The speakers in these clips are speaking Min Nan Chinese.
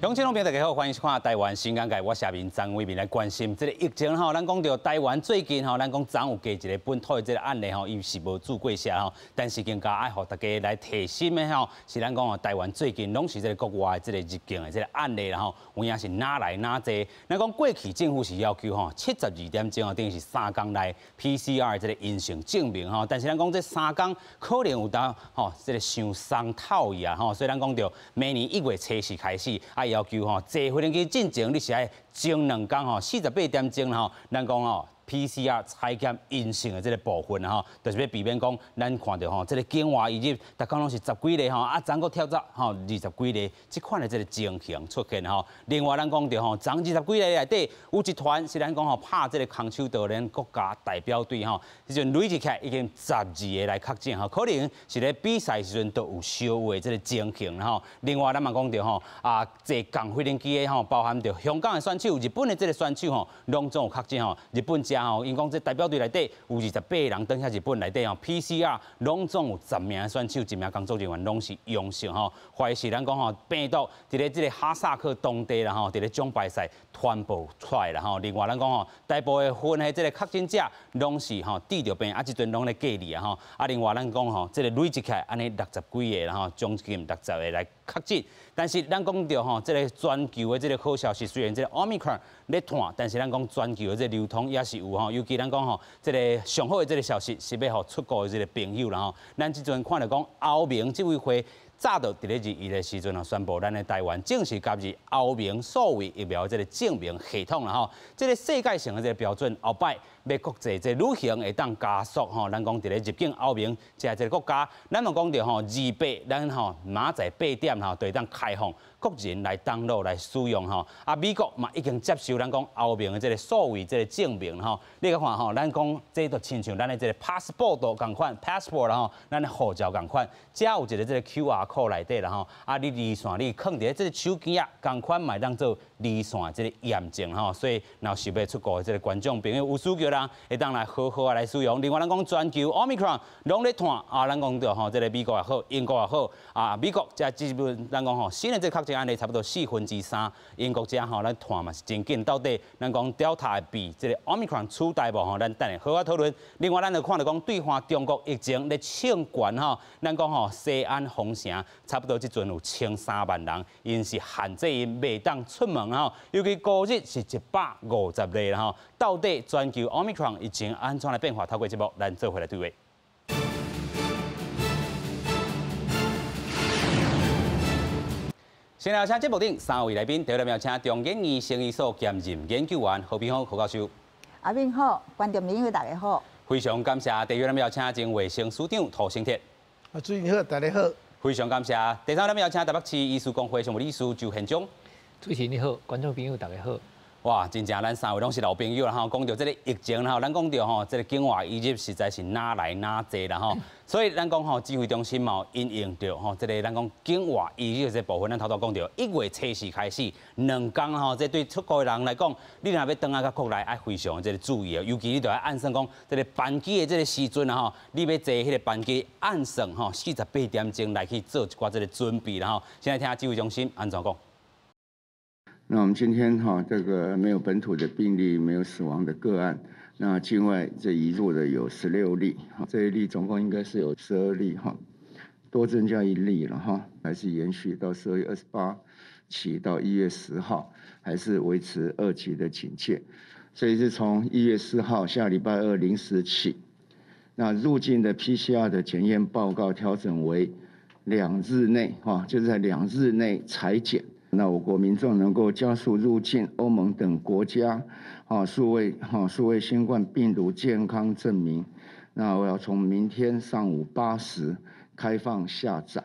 鄉親朋友大家好，歡迎收看《台灣新眼界》，我是阿明張偉民來關心這个疫情吼。咱講著台灣最近吼，咱講昨有加一个本土的這个案例吼，伊是無注過射吼，但是更加愛予大家來提醒的吼，是咱講哦，台灣最近攏是這个國外的這个入境的這个案例啦吼，有影是哪來哪濟。咱講過去政府是要求吼，72點鐘哦，等於是3工內 PCR 這个陰性證明吼，但是咱講這三工可能有當吼，這个傷鬆透去啊吼，所以咱講著明年1月初四開始啊，要求吼，坐飛機進前你是愛前兩工吼，48點鐘吼，咱講吼，PCR 採檢陰性的這个部分吼，就是欲避免講，咱看著吼，這个境外移入，逐工攏是十幾例吼，啊，昨閣跳到吼二十幾例，這款的這个情形出現吼。另外，咱講著吼，昨二十幾例內底有一團是咱講吼拍這个空手道咱國家代表隊吼，彼陣累積起來已經十二个來確診吼，可能是咧比賽時陣都有相會這个情形吼。另外，咱嘛講著吼，啊，坐仝飛行機的吼，包含著香港的選手、日本的這个選手吼，攏總有確診吼。日本遮吼，𪜶講這代表隊內底有28個人，轉遐日本內底吼，PCR 攏總有10名選手，一名工作人員攏是陽性吼。懷疑是咱講吼病毒佇咧這个哈薩克當地啦吼，佇咧獎牌賽傳播出來啦吼。另外，咱講吼，大部分的這个確診者攏是吼得著病，啊，這陣攏咧隔離啊吼。啊，另外咱講吼，這个累積起來按呢六十幾个啦吼，將近六十个來確診。但是咱講著吼，這个全球的這个好消息，雖然這个 Omicron 咧湠，但是咱講全球的這个流通也是有吼。尤其咱講吼，這个上好的這个消息是欲予出國的這个朋友啦吼。咱這陣看著講歐盟執委會早就佇咧21的時陣宣布，咱的台灣正式加入歐盟數位疫苗這个證明系統啦吼。這个世界性的這个標準，後擺欲國際這旅行會當加速吼。咱講佇咧入境歐盟這個國家，咱嘛講著吼，28，咱吼明仔載8點吼，就會當開放國人來登錄來使用吼。啊，美國嘛已經接受咱講歐盟的這个數位這个證明吼。你來看吼，咱講這就親像咱的這个 passport 仝款，passport 啦吼，咱的護照仝款，遮有一个這个 QR code 內底啦吼。啊，你離線你囥佇咧這个手機仔，仝款嘛會當做離線這个驗證吼。所以，若想欲出國的這个觀眾朋友有需要人，會當來好好啊來使用。另外，咱講全球 Omicron 攏咧湠啊，咱講著吼，這个美國也好，英國也好啊，美國遮基本咱講吼，新的這個確診案例差不多3/4，英國遮吼，咱湠嘛是真緊。到底咱講 Delta 會比這个 Omicron 取代無吼？咱等下好好討論。另外，咱就看著講對岸中國疫情咧衝懸吼，咱講吼西安封城，差不多這陣有13萬人，𪜶是限制𪜶袂當出門吼，尤其孤日是150例啦吼。到底全球 Omicron 疫情按怎來變化？透過節目，咱做伙來對話。先來請節目頂三位來賓，第一位請中研院生醫所兼任研究員何炳峰何教授。阿明好，觀眾朋友大家好。非常感謝。第二位請前衛生署長涂醒哲。啊，主持人好，大家好。非常感謝。第三位請台北市醫師公會常務理事周憲章。主持人你好，觀眾朋友大家好。哇，真正咱三位攏是老朋友啦吼，講著這个疫情啦吼，咱講著吼，這个境外移入實在是哪來哪濟啦吼，所以咱講吼，指揮中心嘛因應著吼，這个咱講境外移入這部分，咱頭拄講著1月初四開始2工吼，這對出國的人來講，你若欲轉來到國內，愛非常這个注意哦，尤其你著愛按算講，這个班機的這个時陣啦吼，你欲坐彼个班機按算吼48點鐘來去做一寡這个準備啦吼。先來聽指揮中心按怎講。那我們今天哈，這個沒有本土的病例，沒有死亡的個案。那境外這移入的有16例，這一例總共應該是有12例哈，多增加1例了哈，還是延續到12月28起到1月10號，還是維持2級的警戒。所以是從1月4號下禮拜二0時起，那入境的 PCR 的檢驗報告調整為兩日內哈，就是在兩日內採檢。那我國民眾能夠加速入境歐盟等國家，啊，數位新冠病毒健康證明，那我要從明天上午8時開放下載。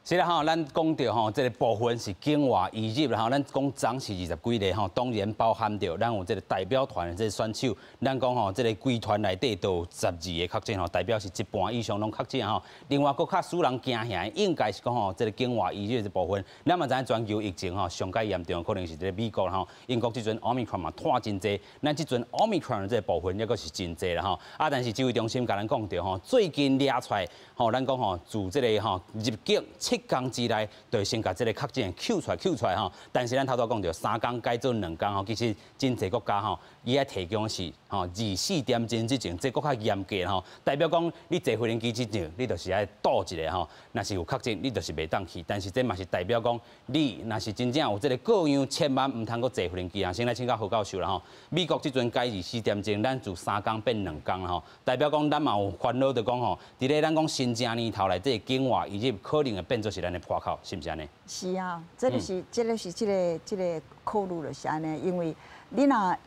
是啦吼，咱講著吼，這个部分是境外移入啦吼，咱講昨是20幾例吼，當然包含著咱有這个代表團的這个選手，咱講吼，這个規團內底都有12個確診吼，代表是一半以上攏確診吼。另外，閣較使人驚嚇的，應該是講吼，這个境外移入這部分，咱嘛知影全球疫情吼上蓋嚴重可能是這个美國吼，英國這陣 Omicron 嘛湠真濟，咱這陣 Omicron 的這個部分抑閣是真濟啦吼。啊，但是指揮中心共咱講著吼，最近掠出來吼，咱講吼，自這个吼入境七7天之內就會先共這个確診抾出來抾出來吼。但是咱頭拄講著3工改做2工吼，其實真濟國家吼，伊愛提供的是吼24點鐘之前，這閣較嚴格吼，代表講你坐飛機之前，你就是愛度一下吼，若是有確診，你就是袂當去。但是這嘛是代表講，你若是真正有這个個樣，千萬毋通閣坐飛機啊！先來請教何教授啦吼。美國這陣改24點鐘，咱自3工變2工啦吼，代表講咱嘛有煩惱，就講吼，佇咧咱講新正年頭內底境外移入可能會變做是咱的破口，是毋是按呢？是啊，這就是這个是這个考慮就是按呢，因為你若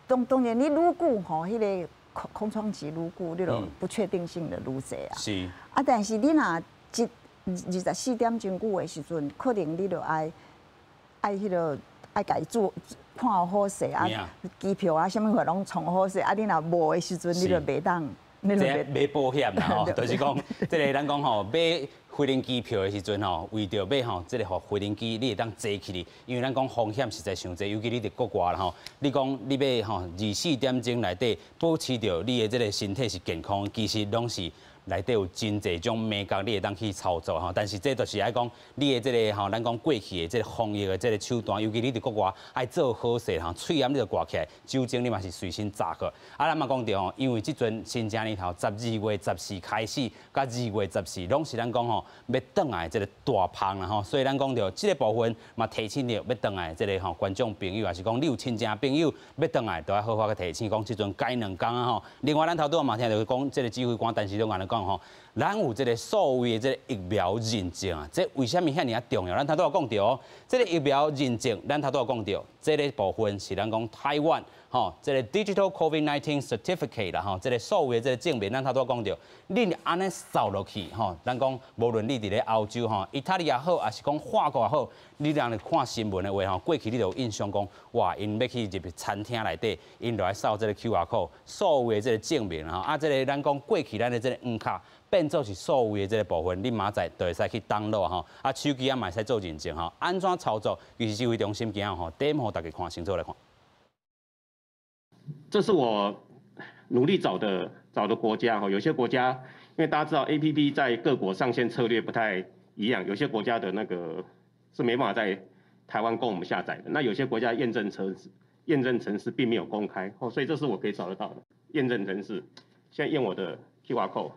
當然你愈久吼，彼个空窗期愈久，你就不確定性就愈濟啊。啊，但是你若一24點鐘久的時陣，可能你就愛彼个愛共伊做看好勢啊，機票啊，啥物貨攏創好勢啊。你若無的時陣，你就袂當。這買保險啦吼，就是講，這个咱講吼買飛機票的時陣吼，為著欲吼，這个予飛機你會當坐起去，因為咱講風險實在傷濟，尤其你佇國外啦吼，你講你欲吼24點鐘內底保持著你的這个身體是健康，其實攏是內底有真濟種眉角，你會當去操作吼。但是這就是愛講你的這个吼，咱講過去的這个防疫的這个手段，尤其你佇國外愛做好勢吼，喙罨你就掛起來，酒精你嘛是隨身紮好。啊，咱嘛講著吼，因為這陣新正年頭12月14開始，佮2月14攏是咱講吼欲轉來這个大芳啦吼，所以咱講著這个部分嘛提醒著欲轉來這个吼觀眾朋友，抑是講你有親情朋友欲轉來，都愛好好去提醒講這陣改2工啊吼。另外，咱頭拄仔嘛聽著講這个指揮官陳時中按呢講吼，咱有這个數位的這个疫苗認證啊，這為啥物遐爾仔重要？咱頭拄仔講著哦，這个疫苗認證，咱頭拄仔講著，這个部分是咱講台灣吼，這个 Digital COVID-19 Certificate 啦吼，這个數位的這个證明，咱頭拄仔講著，你按呢掃落去吼，咱講無論你佇咧歐洲吼，意大利也好，抑是講法國也好，你若咧看新聞的話吼，過去你就有印象講，哇，𪜶欲去入餐廳內底，𪜶就愛掃這个 QR code，數位的這个證明吼，啊，這个咱講過去咱的這个黃卡變做是數位的這个部分，你明仔載就會使去 download 吼，啊，手機啊嘛會使做認證吼，按怎操作？其實指揮中心今仔吼，點予大家看清楚來看。這是我努力找的國家哈，有些國家因為大家知道 APP 在各國上線策略不太一樣，有些國家的那個是沒辦法在台灣供我們下載的。那有些國家驗證程式並沒有公開哦，所以這是我可以找得到的驗證程式。現在驗我的 QR code，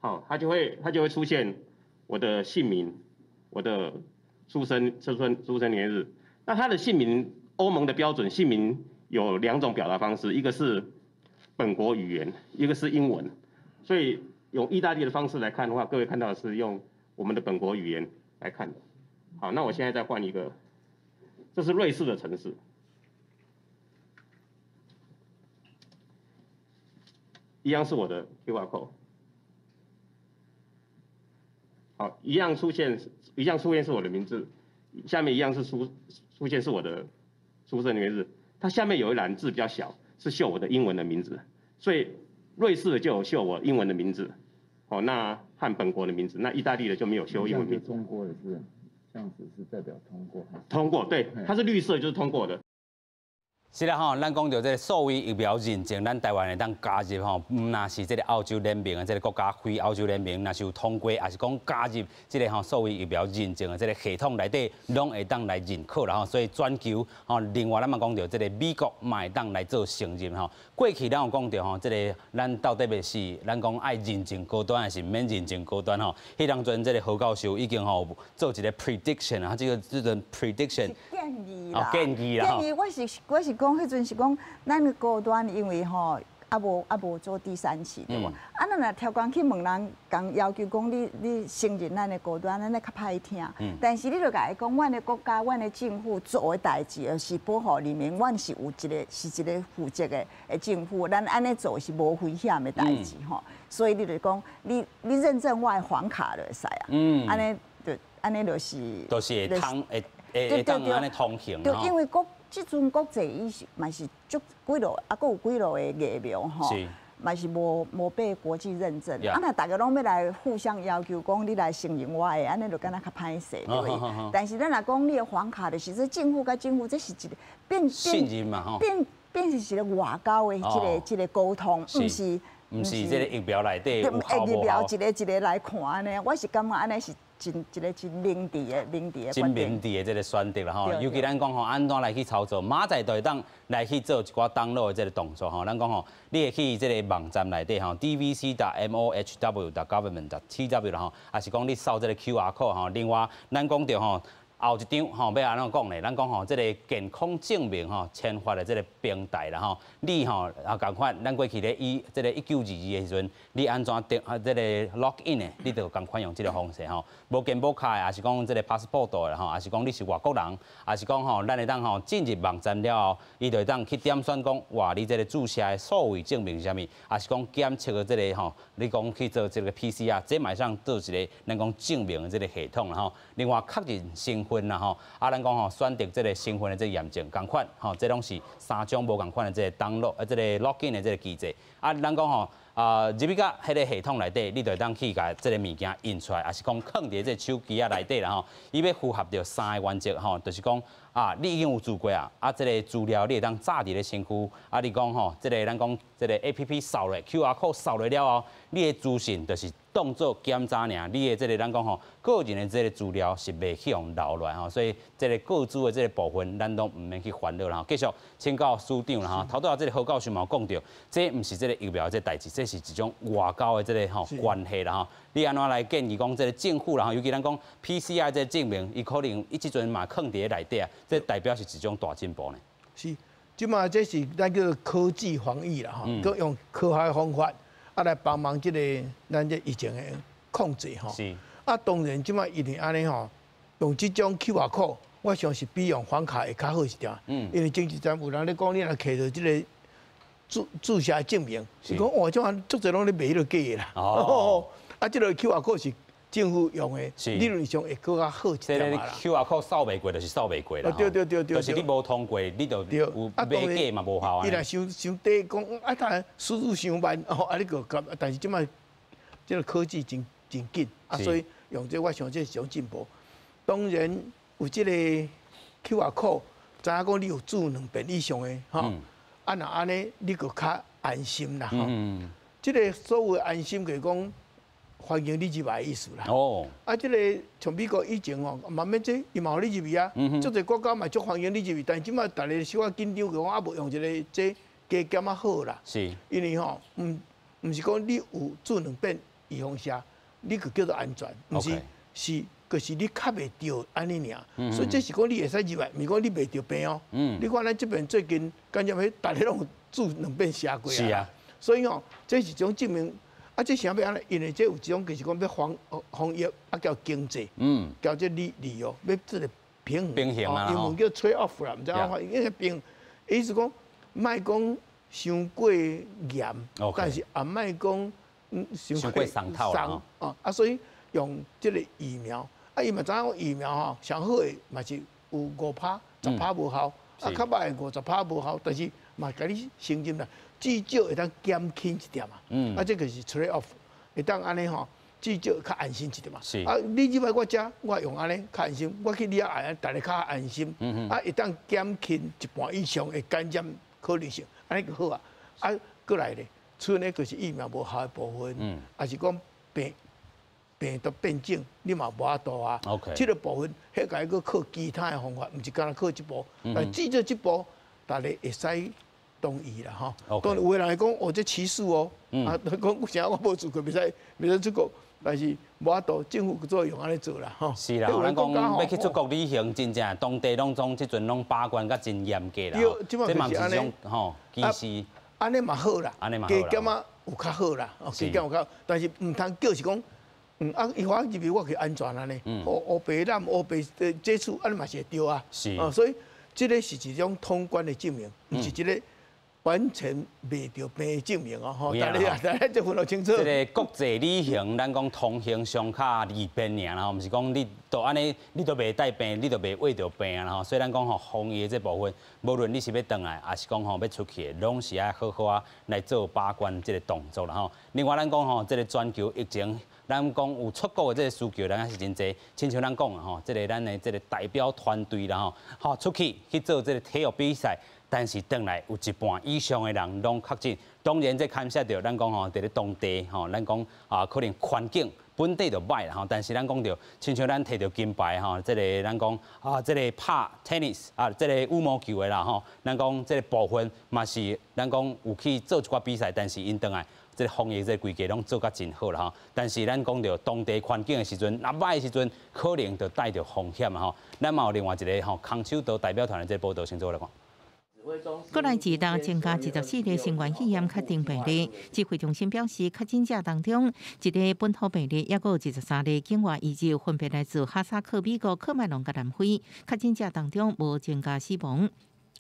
好，它就會出現我的姓名、我的出生年月日。那它的姓名，歐盟的標準姓名有兩種表達方式，一個是本國語言，一個是英文。所以用意大利的方式來看的話，各位看到的是用我們的本國語言來看的。好，那我現在再換一個，這是瑞士的程式，一樣是我的 QR code。好，一樣出現是我的名字，下面一樣是出現是我的出生年月日，它下面有一欄字比較小，是秀我的英文的名字，所以瑞士的就有秀我英文的名字，哦，那和本國的名字，那意大利的就沒有秀英文名字。通過的是這樣子，是代表通過？通過，對，它是綠色就是通過的。是啦吼，咱講著這个數位疫苗認證，咱台灣會當加入吼，毋但是這个歐洲聯盟的這个國家，非歐洲聯盟，若是有通過，抑是講加入這个吼數位疫苗認證的這个系統內底，攏會當來認可啦吼。所以全球吼，另外咱嘛講著這个美國嘛會當來做承認吼。過去咱有講著吼，這个咱到底欲是咱講愛認證高端，還是免認證高端吼？彼當陣這个何教授已經吼做一个 prediction 啊，這個 prediction 建議啦，建議啦，建議我是講，彼陣是講，咱的高端因為吼，猶無做第三期對無？啊，咱若超工去問人，共要求講你承認咱的高端，按呢較歹聽。但是你著共伊講，阮的國家、阮的政府做的代誌，就是保護人民，阮是有一个是一个負責的政府，咱按呢做是無危險的代誌吼。所以你就講，你認證我的黃卡就會使啊。按呢就按呢就是，就是會通會當按呢通行。對，因為國。這陣國際伊是嘛是足幾落，啊，閣有幾落个疫苗吼，嘛是無被國際認證。啊，若逐家攏欲來互相要求講你來承認我的，按呢就敢若較歹勢，對無？但是咱若講你的黃卡，就是這政府佮政府，這是一个變信任嘛吼，變變成是一个外交的這个溝通，毋是。毋是這個疫苗內底有效無效？疫苗一個一個來看呢，我是感覺按呢是真一個真明智的明智的真明智的這個選擇啦吼。尤其咱講吼，按怎來去操作，明仔載就會當來去做一寡 download 的這個動作吼。咱講吼，你會去這個網站內底吼，dvc.mohw.government.tw 啦吼，抑是講你掃這個 QR code 吼。另外，咱講著吼，後一張吼欲按怎講咧？咱講吼，這個健康證明吼簽發的這個平台啦吼，你吼啊仝款，咱過去咧以這個1922的時陣，你按怎登啊這個 log in 的，你就仝款用這個方式吼。無健保卡的，抑是講這個 passport 的吼，抑是講你是外國人，抑是講吼，咱會當吼進入網站了後，伊就會當去點選講，哇，你這個注射的數位證明是啥物，抑是講檢測的這個吼，你講去做這個 PCR，這嘛會當做一個咱講證明的這個系統啦吼。另外確認身份啦吼，啊，咱講吼選擇這個身份的這個驗證仝款吼，這攏是三種無仝款的這個 download 啊，這個 login 的這個機制。啊，咱講吼啊，入去到彼個系統內底，你就會當去共這個物件印出來，抑是講囥佇這個手機仔內底啦吼。伊欲符合著三个原則吼，就是講啊，你已經有注過啊，啊，這個資料你會當紮佇咧身軀，啊，你講吼，這個咱講這個 APP 掃落 QR code 掃落了後，你的資訊就是當做檢查爾，你的這個咱講吼，個人的這個資料是袂去予流落吼，所以這個個資的這個部分，咱攏毋免去煩惱啦吼。繼續請教署長啦吼，頭拄仔這個何教授嘛有講著，這毋是這個疫苗的這個代誌，這是一種外交的這個吼關係啦吼。你按怎來建議講這個政府啦吼，尤其咱講 PCR 這個證明，伊可能伊這陣嘛囥佇咧內底啊，這代表是一種大進步呢？是，這馬這是咱叫做科技防疫啦吼，閣用科學的方法啊來幫忙這個咱這疫情的控制吼。啊，當然這馬一定按呢吼，用這種 QR code，我相信比用房卡會較好一點。因為前一陣有人咧講，你若摕著這個注射證明，是講哇，這馬足濟攏咧賣彼個假的啦。哦。啊，這個 QR code 是政府用的，理論上會閣較好一點啦。 QR code 掃袂過就是掃袂過啦。對對對對。就是你無通過，你就有買假嘛無效啊。伊若傷傷短講，啊，他速度傷慢，哦，啊，你閣夾，但是這馬這個科技真真緊，啊，所以用這我想這是一種進步。當然有這個 QR code，知影講你有注兩遍以上的，吼，啊，若按呢，你閣較安心啦，吼。這個所謂安心，就是講歡迎你入來的意思啦。哦。啊，這個像美國以前哦，嘛免這，伊嘛予你入去啊。足濟國家嘛足歡迎你入去，但是這馬逐家小可緊張，講啊無用一個這加減仔好啦。因為吼，毋毋是講你有注兩遍預防射，你就叫做安全，毋是，是，就是你較袂著按呢爾。所以這是講你會使入來，毋是講你袂著病哦。你看咱這邊最近感染彼，逐家攏有注兩遍射過啊。所以吼，這是一種證明。啊，這啥欲按呢？因為這有一種就是講欲防防疫，啊叫經濟，叫這旅旅遊，欲這個平衡。平衡啊！英文叫 trade off 啦，毋知按怎翻，應該平衡。意思講，莫講傷過嚴，但是也莫講傷過鬆透啦。哦，啊，所以用這個疫苗，啊，伊嘛知影講疫苗吼，上好的嘛是有5趴、10趴無效，啊，較歹的50趴無效，但是嘛，共你承認啦。至少會當減輕一點嘛，啊，這個是 trade off，會當按呢吼，至少較安心一點嘛。啊，你入來我遮，我用按呢較安心，我去你遐愛，逐家較安心。啊，會當減輕一半以上的感染可能性，按呢就好啊。啊，閣來咧，賰呢就是疫苗無效的部分，抑是講病毒變種，你嘛無法度啊。這個部分，彼個閣靠其他的方法，毋是干焦靠這步，但至少這步，逐家會使同意啦，吼。當然有的人會講，哦，這歧視哦，啊，講啥我無注過，袂使袂使出國，但是無法度，政府做用按呢做啦，吼。是啦，咱講欲去出國旅行，真正當地攏總這陣攏把關甲真嚴格啦。這嘛是一種吼歧視。按呢嘛好啦，按呢嘛好啦。加減仔有較好啦，加減有較好，但是毋通叫是講，啊，伊我入去我去安全按呢，烏烏白染烏白接觸，按呢嘛是會著啊。所以這個是一種通關的證明，毋是一個完全袂著病的證明哦，吼！大家大家這分得清楚。這個國際旅行，咱講通行上較利便爾啦，毋是講你都按呢，你都袂帶病，你都袂秽著病啦吼。所以咱講吼，防疫這部分，無論你是欲轉來，抑是講吼欲出去的，攏是愛好好仔來做把關這個動作啦吼。另外，咱講吼，這個全球疫情。咱講有出國的這個需求，咱也是真濟。親像咱講吼，這個咱的這個代表團隊啦吼，吼出去去做這個體育比賽，但是轉來有一半以上的人攏確診。當然，這牽涉著咱講吼，佇咧當地吼，咱講啊，可能環境本底就䆀啦吼。但是咱講著，親像咱摕著金牌吼，這個咱講啊，這個拍 tennis 啊，這個羽毛球的啦吼，咱講這個部分嘛是咱講有去做一寡比賽，但是𪜶轉來，這個防疫這個規格攏做甲真好啦吼，但是咱講著當地環境的時陣，若䆀的時陣，可能就帶著風險啊吼。咱嘛有另外一個吼空手道代表團的這個報道，先做來看。國內一日增加24例新冠肺炎確診病例，指揮中心表示，確診者當中，一例本土病例，抑閣有23例境外移入，分別來自哈薩克、美國、喀麥隆佮南非。確診者當中無增加死亡。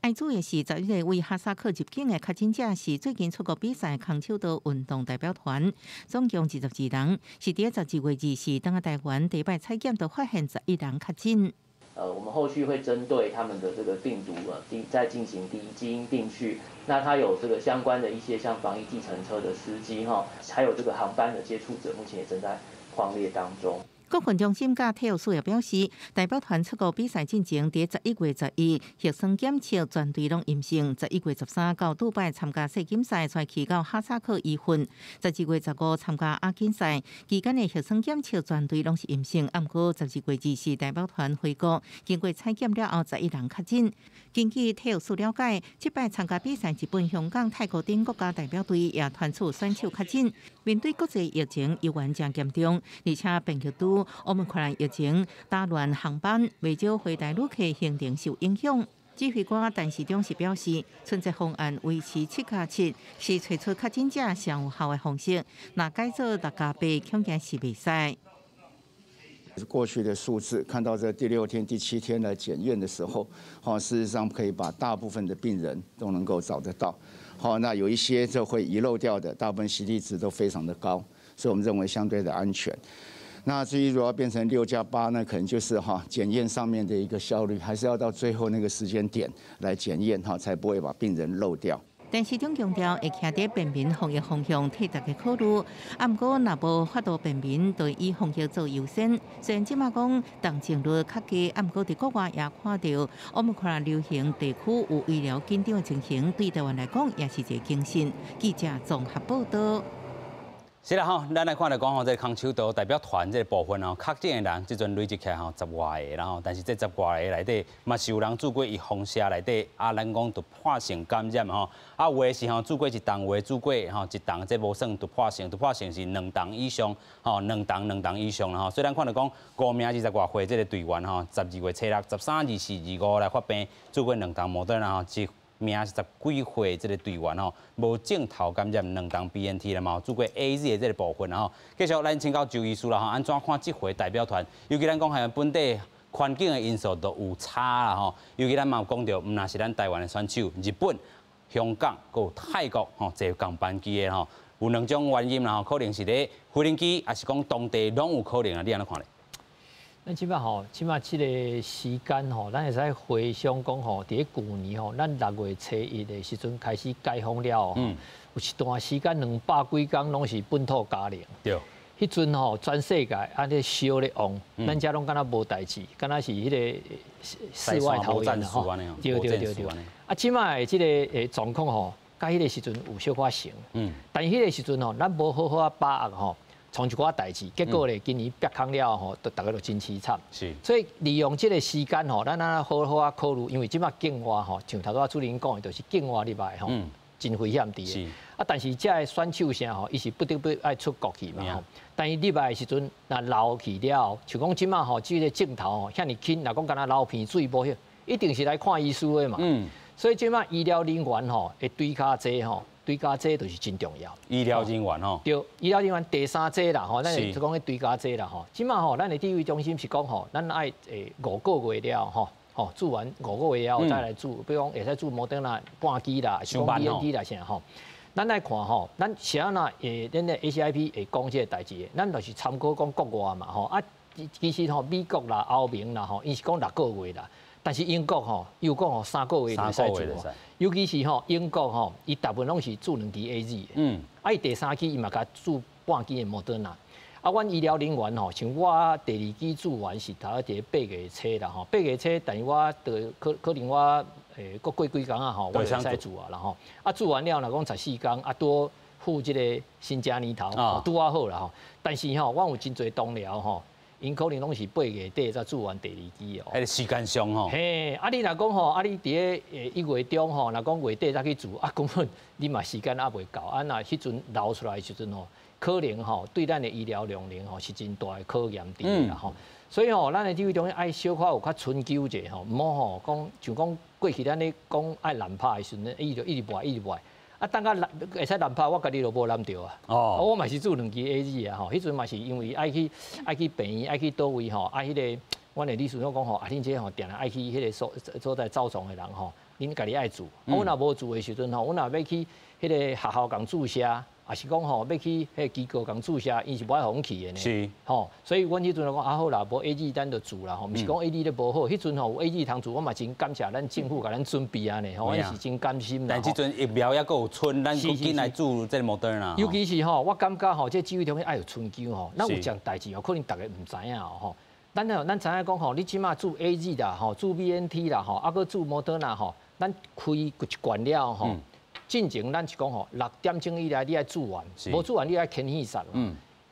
愛注意的是，11個為哈薩克入境的確診者是最近出國比賽空手道運動代表團，總共22人，是佇12月24轉來台灣，第一擺採檢就發現11人確診。我們後續會針對他們的這個病毒啊，定再進行第一基因定序。那他有這個相關的一些像防疫計程車的司機哈，還有這個航班的接觸者，目前也正在匡列當中。國訓中心佮體育署也表示，代表團出國比賽進前，佇11月11核酸檢測全隊攏陰性。11月13到杜拜參加世錦賽，再去到哈薩克伊訓。12月15參加亞錦賽期間的核酸檢測全隊攏是陰性。毋過12月24代表團回國，經過採檢了後，11人確診。根據體育署了解，這擺參加比賽日本、香港、泰國等國家代表隊也傳出選手確診。面對國際疫情猶原誠嚴重，而且變異株奧密克戎疫情打亂航班，袂少回台旅客行程受影響。指揮官陳時中是表示，春節方案維持7加7，是揣出確診者上有效的方式。若改做6加8，恐驚是袂使。過去的數字，看到這第六天、第七天來檢驗的時候，好，事實上可以把大部分的病人都能夠找得到。好，那有一些就會遺漏掉的，大部分 CT 值都非常的高，所以我們認為相對的安全。那至於如果要變成6加8，那可能就是哈檢驗上面的一個效率，還是要到最後那個時間點來檢驗哈，才不會把病人漏掉。陳時中強調，會徛佇便民防疫方向替大家考慮。啊，毋過若無法度便民，就以防疫做優先。雖然這馬講重症率較低，啊，毋過佇國外也看著奧密克戎流行地區有醫療緊張的情形，對台灣來講也是一個警訊。記者綜合報道。是啦吼，咱來看來講吼，這個空手道代表團這個部分吼，確診的人這陣累積起來吼十外个，然後但是這十外个內底嘛是有人注過伊放射內底，啊，咱講突破性感染吼，啊有的是吼注過一筒，有的注過吼一筒，這無算突破性，突破性是兩筒以上，吼兩筒兩筒以上啦吼。所以咱看著講五名20外歲這個隊員吼，12月初6、13、24、25來發病，注過兩筒莫德納吼，一名是十幾歲這個隊員吼，無症頭感染兩筒 BNT 啦嘛，注過 AZ 的這個部分吼。繼續咱請教周醫師啦吼，按怎看這回代表團？尤其咱講還有本地環境的因素都有差啦吼。尤其咱嘛有講著，毋但是咱台灣的選手，日本、香港、閣有泰國吼，坐仝班機的吼，有兩種原因啦吼，可能是咧飛行機，抑是講當地攏有可能啊？你按怎看咧？咱這馬吼，這馬這個時間吼，咱會使回想講吼，佇咧舊年吼，咱6月初1的時陣開始解封了後，有一段時間200幾工攏是本土加零。彼陣吼，全世界按呢燒咧旺，咱遮攏敢若無代誌，敢若是彼個世外桃源吼。對對對對。啊，這馬的這个狀況吼，佮彼個時陣有小可像。但彼個時陣吼，咱無好好啊把握吼。創一寡代誌，結果咧，今年煏空了吼，都逐家都真凄慘。所以利用這個時間吼，咱啊好好啊考慮，因為這馬境外吼，像頭拄仔主持人講的，就是境外入來吼，真危險佇的。啊，但是這个選手啥吼，伊是不得不愛出國去嘛吼。但伊入來的時陣，若流去了後，像講這馬吼，這个症頭吼，遐爾輕，若講敢若流鼻水無彼，一定是來看醫師的嘛。所以這馬醫療人員吼，會追加濟吼。追加劑就是真重要。醫療人員吼，對，醫療人員第三劑啦吼，咱是講彼追加劑啦吼。這馬吼，咱的指揮中心是講吼，咱愛五個月了吼，吼注完五個月了後再來注，比如講會使注莫德納半劑啦，是講 BNT 啦啥吼。咱來看吼，咱是按怎會咱的 ACIP 會講這个代誌的，咱就是參考講國外嘛吼。啊，其實吼美國啦、歐盟啦吼，伊是講六個月啦。但是英國吼，又講吼三個月就會使注，尤其是吼英國吼，伊大部分攏是注兩劑 AZ 的，啊伊第三劑伊嘛共注半劑的莫德納，啊，阮醫療人員吼，像我第二劑注完是頭佇8月初啦吼，8月初，但是我就可能我閣過幾工啊吼，我就會使注啊啦吼。啊，注完了若講14工啊，拄赴這個新正年頭，拄仔好啦吼。但是吼，我有真濟同僚吼，𪜶可能攏是8月底才注完第二劑哦。彼個時間上吼。嘿，啊你若講吼，啊你佇咧1月中吼，若講月底才去注，啊根本你嘛時間猶未到，啊若彼陣流出來的時陣吼，可能吼對咱的醫療量能吼是真大的考驗佇啦吼。所以吼，咱的指揮中心愛小可有較春秋者吼，毋好吼講像講過去咱咧講愛濫拍的時陣，伊就一直賣一直賣。啊，等較會使濫拍，我家己就無濫著啊。我嘛是注兩支 AZ 啊吼，彼陣嘛是因為愛去病院，愛去佗位吼，啊，彼个阮的理事長講吼，啊，恁這吼定定愛去彼个所在走傱的人吼，恁家己愛注。啊，阮若無注的時陣吼，阮若欲去彼个學校共注射，抑是講吼欲去彼個機構共注射，𪜶是無愛予阮去的呢。吼，所以阮彼陣就講啊好啦，無 AZ 咱就注啦吼，毋是講 AZ 咧無好，彼陣吼有 AZ 通注，我嘛真感謝咱政府共咱準備按呢吼，阮是真甘心啦。但這陣疫苗猶閣有剩，咱閣緊來注這個莫德納。尤其是吼，我感覺吼，這指揮中心愛有春秋吼，咱有一項代誌哦，可能逐家毋知影吼。咱知影講吼，你這馬注 AZ 啦吼，注 BNT 啦吼，啊閣注莫德納吼，咱開一罐了吼。進前咱是講吼，6點鐘以內你愛注完，無注完你愛牽去殺。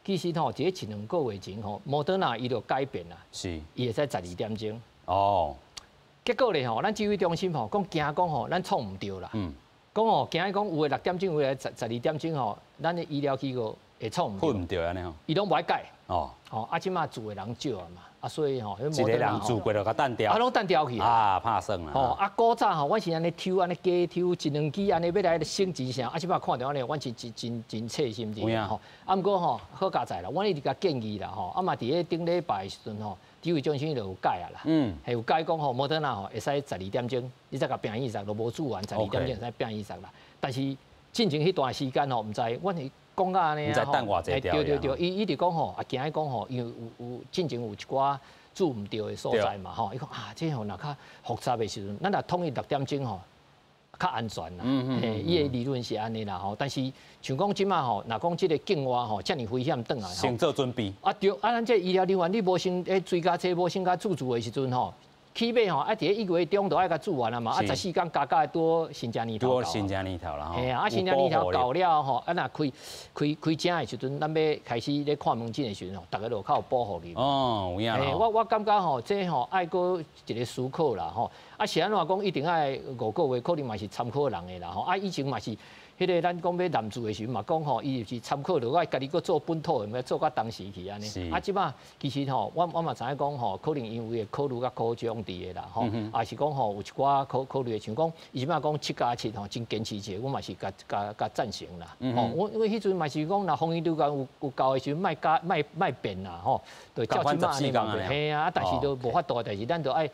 其實吼，佇咧一兩個月前吼，莫德納伊就改變啦，伊會使12點鐘。結果咧吼，咱指揮中心吼講驚講吼，咱創毋著啦。講吼驚講有的6點鐘，有的十二點鐘吼，咱的醫療機構會創毋著。毋著按呢吼。伊攏無愛改。吼啊，這馬注的人少啊嘛。啊，所以吼，一個人注過就共擲掉，啊，攏擲掉去啊，拍算啦。吼，啊，古早吼，阮是按呢抽，按呢加抽一兩支，按呢欲來省錢啥，啊，這擺看著按呢，阮是真真真切心的吼。啊，毋過吼，好佳哉啦，阮一直共建議啦吼，啊嘛佇咧頂禮拜的時陣吼，指揮中心就有改啊啦，係有改講吼，莫德納吼會使12點鐘，你再共拼醫生，都無注完12點鐘會使拼醫生啦。但是進前彼段時間吼，毋知阮是講到按呢啊，毋知等偌濟對對對，伊一直講吼，啊驚講吼，因為有進前有一寡注毋著的所在嘛吼，伊講啊，這吼若較複雜的時陣，咱若統一6點鐘吼，較安全啦。嘿，伊的理論是按呢啦吼，但是像講這馬吼，若講這个境外吼，遮爾危險轉來吼，先做準備。啊對，啊咱這醫療人員你無先追加這無先共注注的時陣吼，起碼吼，啊佇咧1月中就愛共注完啊嘛，啊14工加加拄新正年頭。拄新正年頭啦吼。嘿啊，啊新正年頭到了吼，啊若開開診的時陣，咱欲開始咧看門診的時陣吼，逐家就較有保護力。哦，有影啦。我感覺吼，這吼愛閣一個思考啦吼。啊是按怎講，一定愛5個月，可能嘛是參考人的啦吼。啊以前嘛是，彼个咱講欲濫注的時陣嘛講吼，伊就是參考著愛家己閣做本土的，做到當時去按呢。啊，這馬其實吼，我嘛知影講吼，可能因為考慮較苦衷佇的啦吼，抑是講吼有一寡考慮的，像講伊這馬講7加7吼，真堅持者，我嘛是共共共贊成啦。吼，我因為彼陣嘛是講，若防疫旅館有夠的時陣，莫加莫莫變啦吼，就照這馬按呢。嘿啊，但是都無法度的代誌，咱就愛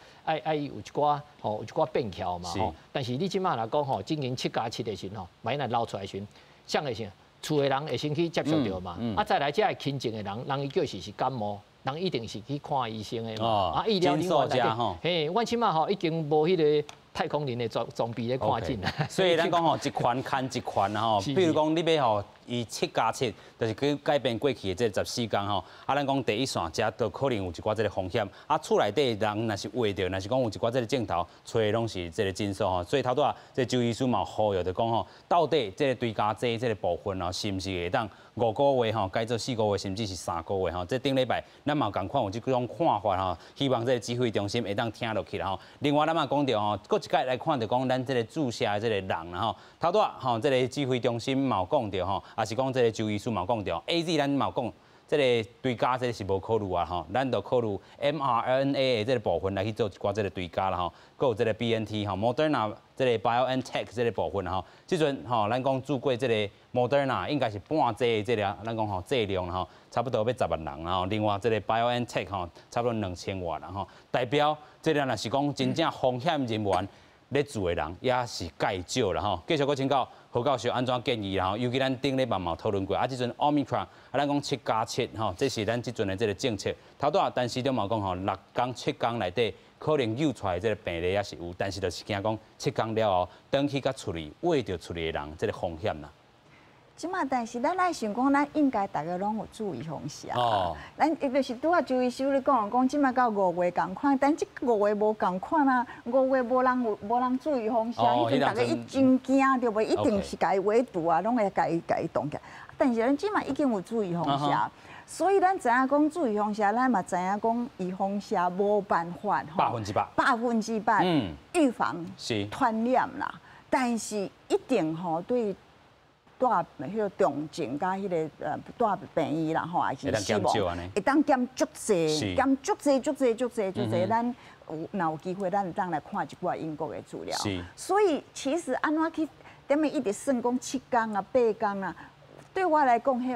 有一寡吼，有一寡變巧嘛吼。但是你這馬若講吼，進行7加7的時陣吼，萬一若流出來時陣，啥會先？厝的人會先去接觸著嘛，啊，再來這個親近的人，人伊叫是感冒，人一定是去看醫生的嘛。啊，醫療人員內底，嘿，阮這馬吼已經無彼个太空人的裝備咧看診啦。所以咱講吼，一環牽一環吼，比如講你欲吼，伊7加7，就是去改變過去的這14工吼。啊，咱講第一線遮都可能有一寡這个風險。啊，厝內底人若是穢著，若是講有一寡這个症頭，揣的攏是這个診所吼。所以頭拄仔這周醫師嘛呼籲就講吼，到底這个追加劑這个部分吼，是毋是會當5個月吼改做4個月，甚至是3個月吼？這頂禮拜咱嘛仝款有這種看法吼，希望這个指揮中心會當聽落去啦吼。另外咱嘛講著吼，閣一擺來看著講咱這个注射的這个人啦吼，頭拄仔吼這个指揮中心嘛有講著吼，抑是講這个周醫師嘛有講著，AZ 咱嘛有講，這个追加這个是無考慮啊吼，咱就考慮 mRNA 的這个部分來去做一寡這个追加啦吼，閣有這个 BNT 吼，Moderna 這个 BioNTech 這个部分吼，這陣吼咱講注過這個 Moderna 應該是半劑的這个，咱講吼劑量吼，差不多欲10萬人吼，另外這个 BioNTech 吼，差不多2000外人吼，代表這个若是講真正風險人員咧注的人也是較少啦吼。繼續閣請教何教授按怎建議啦吼？尤其咱頂禮拜嘛有討論過，啊，這陣 Omicron 啊，咱講7加7吼，這是咱這陣的這个政策。頭拄仔陳市長嘛講吼，6工7工內底可能揪出來這个病例也是有，但是就是驚講7工了後，轉去佮厝裡穢著厝裡的人，這个風險啦。這馬但是咱愛想講，咱應該逐个攏有注預防射。哦。咱就是拄仔周醫師咧講講，這馬到五月仝款，但這五月無仝款啊，五月無人有無人注預防射，彼陣逐家一真驚著無，一定是共伊圍堵啊，攏會共伊共伊擋起來。但是咱這馬已經有注預防射，所以咱知影講注預防射，咱嘛知影講預防射無辦法100%，100%預防傳染啦，但是一定吼對。蹛彼個重症佮彼个蹛病院啦吼，抑是死亡，會當減足濟，減足濟足濟足濟足濟。咱有若有機會，咱會當來看一寡英國的資料。所以其實按怎去踮咧一直算講7工啊、8工啊，對我來講，彼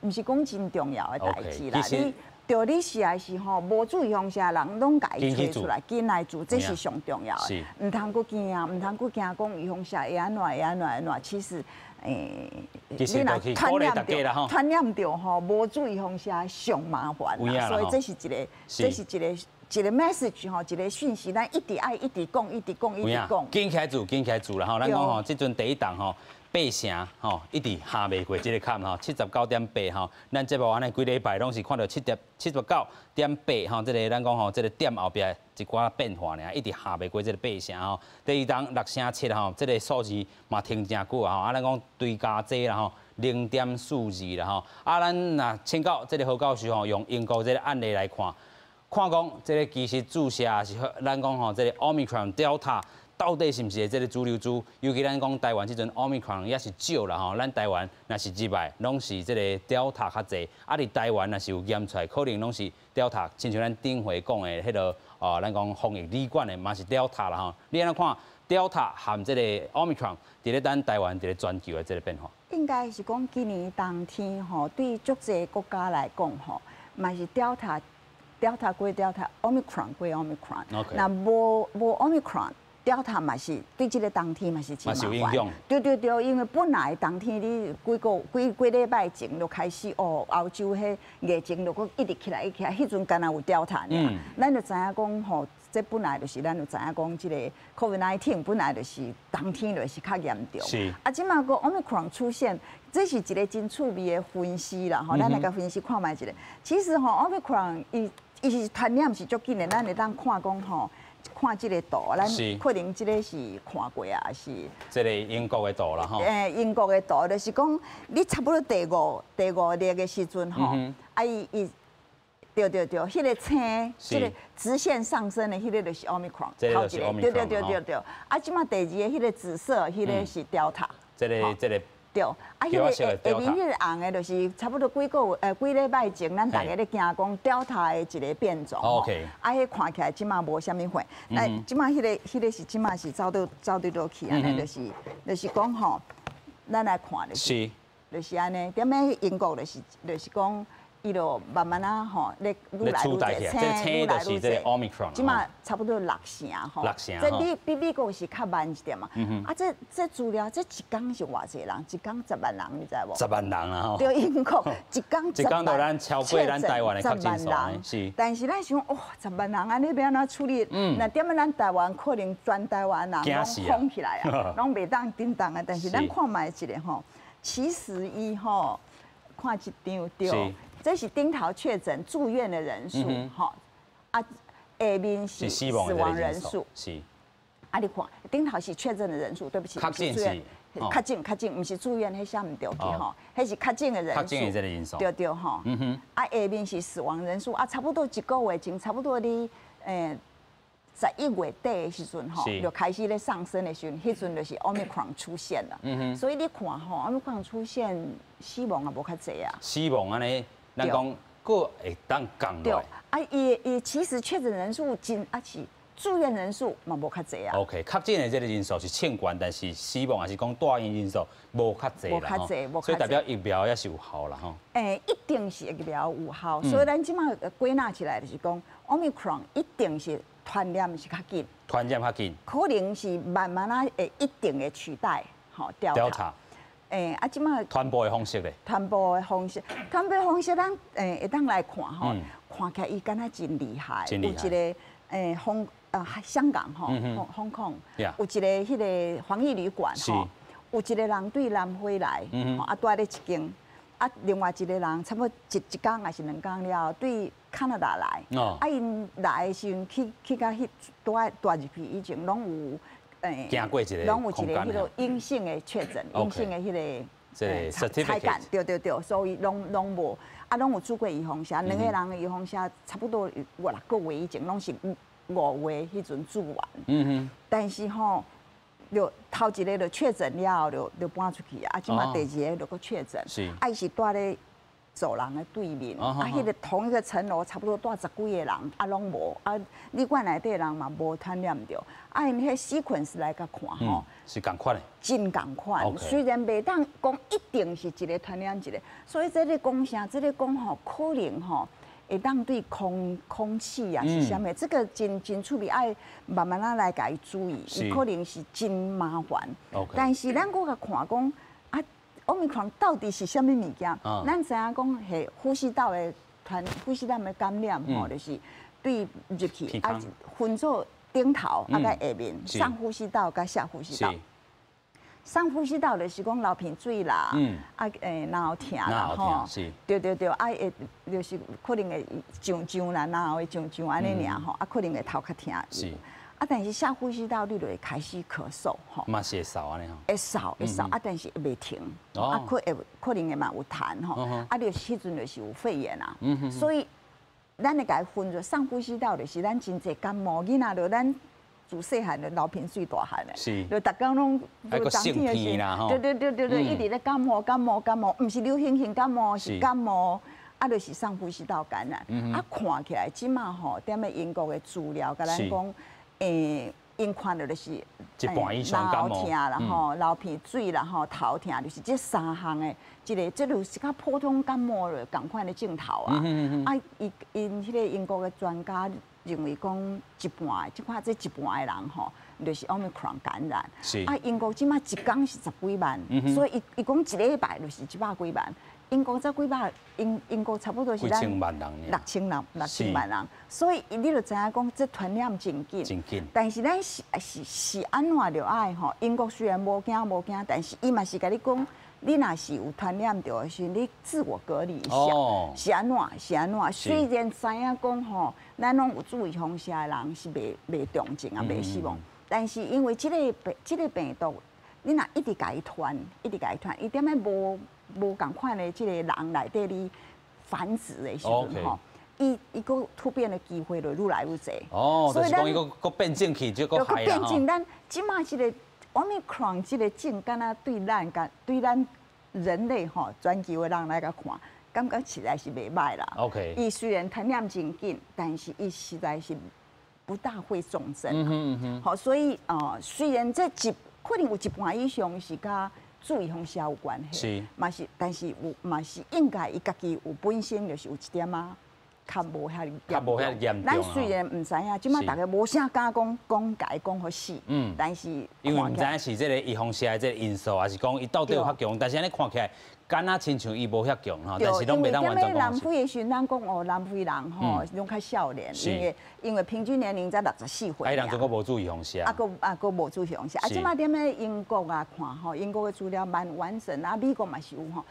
毋是講真重要的代誌啦。你對你實在是吼無注預防射的人，攏共伊揣出來，緊來注，這是上重要的。毋通閣驚啊，毋通閣驚講預防射會按怎會按怎按怎，其實。欸，你若傳染著，傳染著吼，無注預防射上麻煩啦，所以這是一個，這是一個一個 message 吼，一個訊息，咱一直愛一直講，一直講，一直講。緊起來注，緊起來注啦吼！咱講吼，這陣第一檔吼，八成吼，一直下袂過這个坎吼，79.8吼。咱節目按呢幾禮拜攏是看著79.8吼，這个咱講吼，這个點後壁一寡變化爾，一直下袂過這个八成吼。第二檔6成7吼，這个數字嘛停誠久啊吼。啊，咱講追加劑啦吼，0.42啦吼。啊，咱若請教這个何教授吼，用英國這个案例來看，看講這个其實注射是咱講吼，這个 Omicron Delta 到底是毋是這个主流株？尤其咱講台灣這陣 Omicron 也是少啦吼，咱台灣若是入來，攏是這個 Delta 較濟。啊，佇台灣若是有驗出來，可能攏是 Delta。親像咱頂回講的彼个哦，咱講防疫旅館的嘛是 Delta 啦吼。你按怎看 Delta 和這个 Omicron 佇咧咱台灣佇咧全球的這个變化？應該是講今年冬天吼，對足濟國家來講吼，嘛是 Delta。Delta 過 Delta，Omicron 過 Omicron。若無 Omicron，Delta 嘛是對這个冬天嘛是真麻煩。對對對，因為本來冬天你幾個幾幾禮拜前就開始哦，歐洲彼疫情就閣一直起來一直起來，彼陣敢若有 Delta 爾，咱就知影講吼，這本來就是咱就知影講這个 COVID-19 本來就是冬天就是較嚴重。啊，這馬閣 Omicron 出現。這是一个真趣味的分析啦，吼，咱來共分析看覓一下。其實吼，Omicron 伊伊是傳染是足緊的，咱會當看講吼，看這个圖，咱可能這个是看過啊，是。這个英國的圖啦，吼。欸，英國的圖就是講，你差不多第五日的時陣吼，啊伊伊，對對對，彼个青，這个直線上升的，彼个就是 Omicron，頭一个，對對對對對。啊，這馬第二个彼个紫色，彼个是 Delta。這个這个。對，啊，彼个下下面彼个紅的，就是差不多幾個月幾禮拜前，咱逐家咧驚講 Delta 的一个變種吼。啊，彼看起來這馬無啥物貨。那這馬彼个彼个是這馬是走佗走佗佗去按呢，就是講吼，咱來看就是，就是按呢。踮咧英國就是講，伊就慢慢仔吼咧愈來愈濟，青愈來愈濟。這馬差不多六成吼。六成。這比美國是較慢一點嘛。啊，這這資料這一工是偌濟人？一工10萬人，你知無？十萬人啊！吼。對，英國一工一工就咱超過咱台灣的確診數。是。但是咱想，哇，十萬人按呢欲按怎處理？若踮咧咱台灣，可能全台灣人攏封起來啊，攏袂當叮當啊。但是咱看覓一下吼，其實伊吼看一張對。這是頂頭確診住院的人數，吼啊，下面是死亡人數。是。啊，你看頂頭是確診的人數，對不起，確診是確診確診，毋是住院，彼寫毋對去吼，彼是確診的人數。確診的這个人數。對對吼。啊，下面是死亡人數啊，差不多一個月前，差不多佇11月底的時陣吼，就開始咧上升的時陣，彼陣就是 Omicron 出現了。所以你看吼，Omicron 出現死亡也無較濟啊。死亡按呢？咱講閣會當降落來。啊，伊伊其實確診人數真啊是住院人數嘛無較濟啊。 OK，確診的這个人數是衝懸，但是死亡還是講住院人數無較濟啦。無較濟，所以代表疫苗也是有效啦吼。欸，一定是疫苗有效，所以咱這馬歸納起來就是講，Omicron 一定是傳染是較緊。傳染較緊。可能是慢慢仔會一定會取代吼 Delta。欸，啊，這馬傳播的方式咧？傳播的方式，傳播方式，咱會當來看吼，看起來伊敢若真厲害，有一个欸，香港吼，香港有一个彼个防疫旅館吼，有一个人對南非來，啊，蹛咧一間，啊，另外一個人差不多一工抑是2工了後，對加拿大來，啊，𪜶來的時陣去到彼蹛蹛入去以前，攏有經過一個攏有一個彼個陰性的確診，陰性的彼個這個採檢，對對對，所以攏無，啊，攏有注過預防射，兩個人的預防射差不多五六個月以前，攏是5月彼陣注完。但是吼，就頭一個就確診了後，就搬出去啊！這馬第二個就閣確診，啊，伊是蹛咧走廊的對面，啊，彼個同一個層樓差不多蹛十幾個人，啊，攏無，啊，旅館內底人嘛無傳染著，啊，𪜶彼 sequence 來共看吼，是仝款的，真仝款，雖然袂當講一定是一個傳染一個，所以這咧講啥？這咧講吼，可能吼，會當對空氣啊是啥物？這個真真趣味，愛慢慢仔來共伊注意，伊可能是真麻煩。但是咱閣共看講啊，Omicron 到底是啥物物件？咱知影講係呼吸道的感染吼，就是對入去啊，分做頂頭啊佮下面，上呼吸道佮下呼吸道。上呼吸道就是講流鼻水啦，啊咽喉疼啦吼，對對對，啊會就是可能會脹脹啦，咽喉會脹脹按呢爾吼，啊可能會頭較疼。啊，但是下呼吸道你就會開始咳嗽吼。嘛是會嗽按呢吼。會嗽會嗽，啊但是袂停，啊可能會嘛有痰吼，啊就彼陣就是有肺炎啊，所以咱會共伊分做上呼吸道就是咱真濟感冒囡仔就咱自細漢就流鼻水大漢的，就逐工攏冬天的時，對對對對對，一直咧感冒感冒感冒，毋是流行性感冒，是感冒，啊，就是上呼吸道感染。啊，看起來這馬吼，踮咧英國的資料，共咱講，𪜶看著就是一半以上感冒疼啦吼，流鼻水啦吼，頭疼，就是這三項的，這個這就是較普通感冒的仝款的症頭啊。啊，伊𪜶彼個英國的專家認為講一半，這看這一半的人吼，就是 Omicron 感染。啊，英國這馬一工是十幾萬，所以伊伊講一禮拜就是一百幾萬。英國才幾百，英國差不多是咱6000人，6000萬人，所以你就知影講這傳染真緊。真緊。但是咱是按怎著愛吼？英國雖然無驚無驚，但是伊嘛是共你講，你若是有傳染著的時陣，你自我隔離一下，是按怎？是按怎？雖然知影講吼，咱攏有注預防射的人是袂重症啊，袂死亡，但是因為這個病毒，你若一直共伊傳，一直共伊傳，伊踮咧無仝款的這個人內底咧繁殖的時陣吼，伊閣突變的機會就愈來愈濟。哦，就是講伊閣閣變種去，就閣害變種，咱這馬這個 Omicron 這個種，敢若對咱人類吼，全球的人來共看，感覺實在是袂䆀啦。 伊雖然傳染真緊，但是伊實在是不大會重症。好，所以雖然這一可能有一半以上是佮注預防射有關係，嘛是，但是有嘛是應該伊家己有本身就是有一點仔較無遐較無遐嚴重。咱雖然毋知影，這馬逐家無啥敢講講共伊講予死，但是因為毋知影是這個預防射的這個因素，還是講伊到底有較強？但是按呢看起來，敢若親像伊無遐強吼，但是攏袂當完全講。南非的時陣，咱講哦，南非人吼攏較少年，因為平均年齡才64歲。啊，彼人總閣無注預防射。啊，閣啊閣無注預防射。啊，這馬踮咧英國啊看吼，英國的資料蠻完整啊，美國嘛是有吼。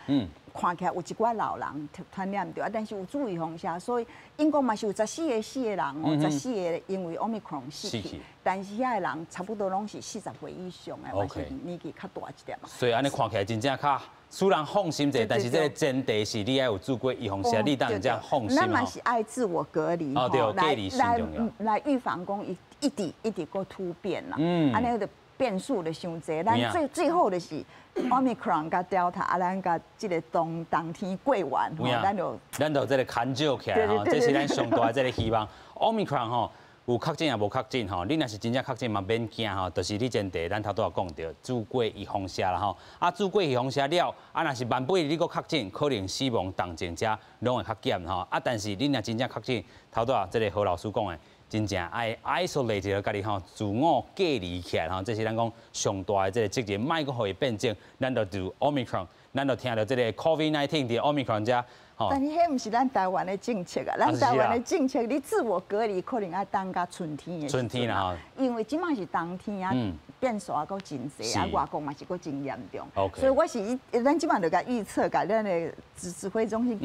看起來有一寡老人傳染著啊，但是有注預防射，所以英國嘛是有14個死的人哦，十四個因為 Omicron 死去，但是遐个人差不多攏是40歲以上的，嘛是年紀較大一點嘛。所以按呢看起來真正較使人放心者，但是這個前提是你愛有注過預防射，你當然才放心。咱嘛是愛自我隔離，哦對，隔離是重要，來預防講伊一直一直閣突變啦，按呢就變數就傷濟，咱最好就是 Omicron 佮 Delta，啊，咱共這個冬天過完，吼，咱就咱就這個牽少起來吼，這是咱上大的這個希望。Omicron 吼有確診也無確診吼，你若是真正確診嘛免驚吼，就是你前提咱頭拄仔講著，注過預防射啦吼，啊注過預防射了，啊若是萬不你閣確診，可能死亡重症者攏會較減吼，啊但是你若真正確診，頭拄仔這個何老師講的，真正愛 isolate 著家己吼，自我隔離起來吼，這是咱講上大的這個責任，莫閣予伊變種，咱就就 Omicron，咱就聽著這個 COVID-19 佇 Omicron 遮。但是彼毋是咱台灣的政策啊，咱台灣的政策，你自我隔離可能愛等到春天的。春天啦吼。因為這馬是冬天啊，變數還閣真濟啊，外國嘛是閣真嚴重。所以我是咱這馬就共預測，共咱的指揮中心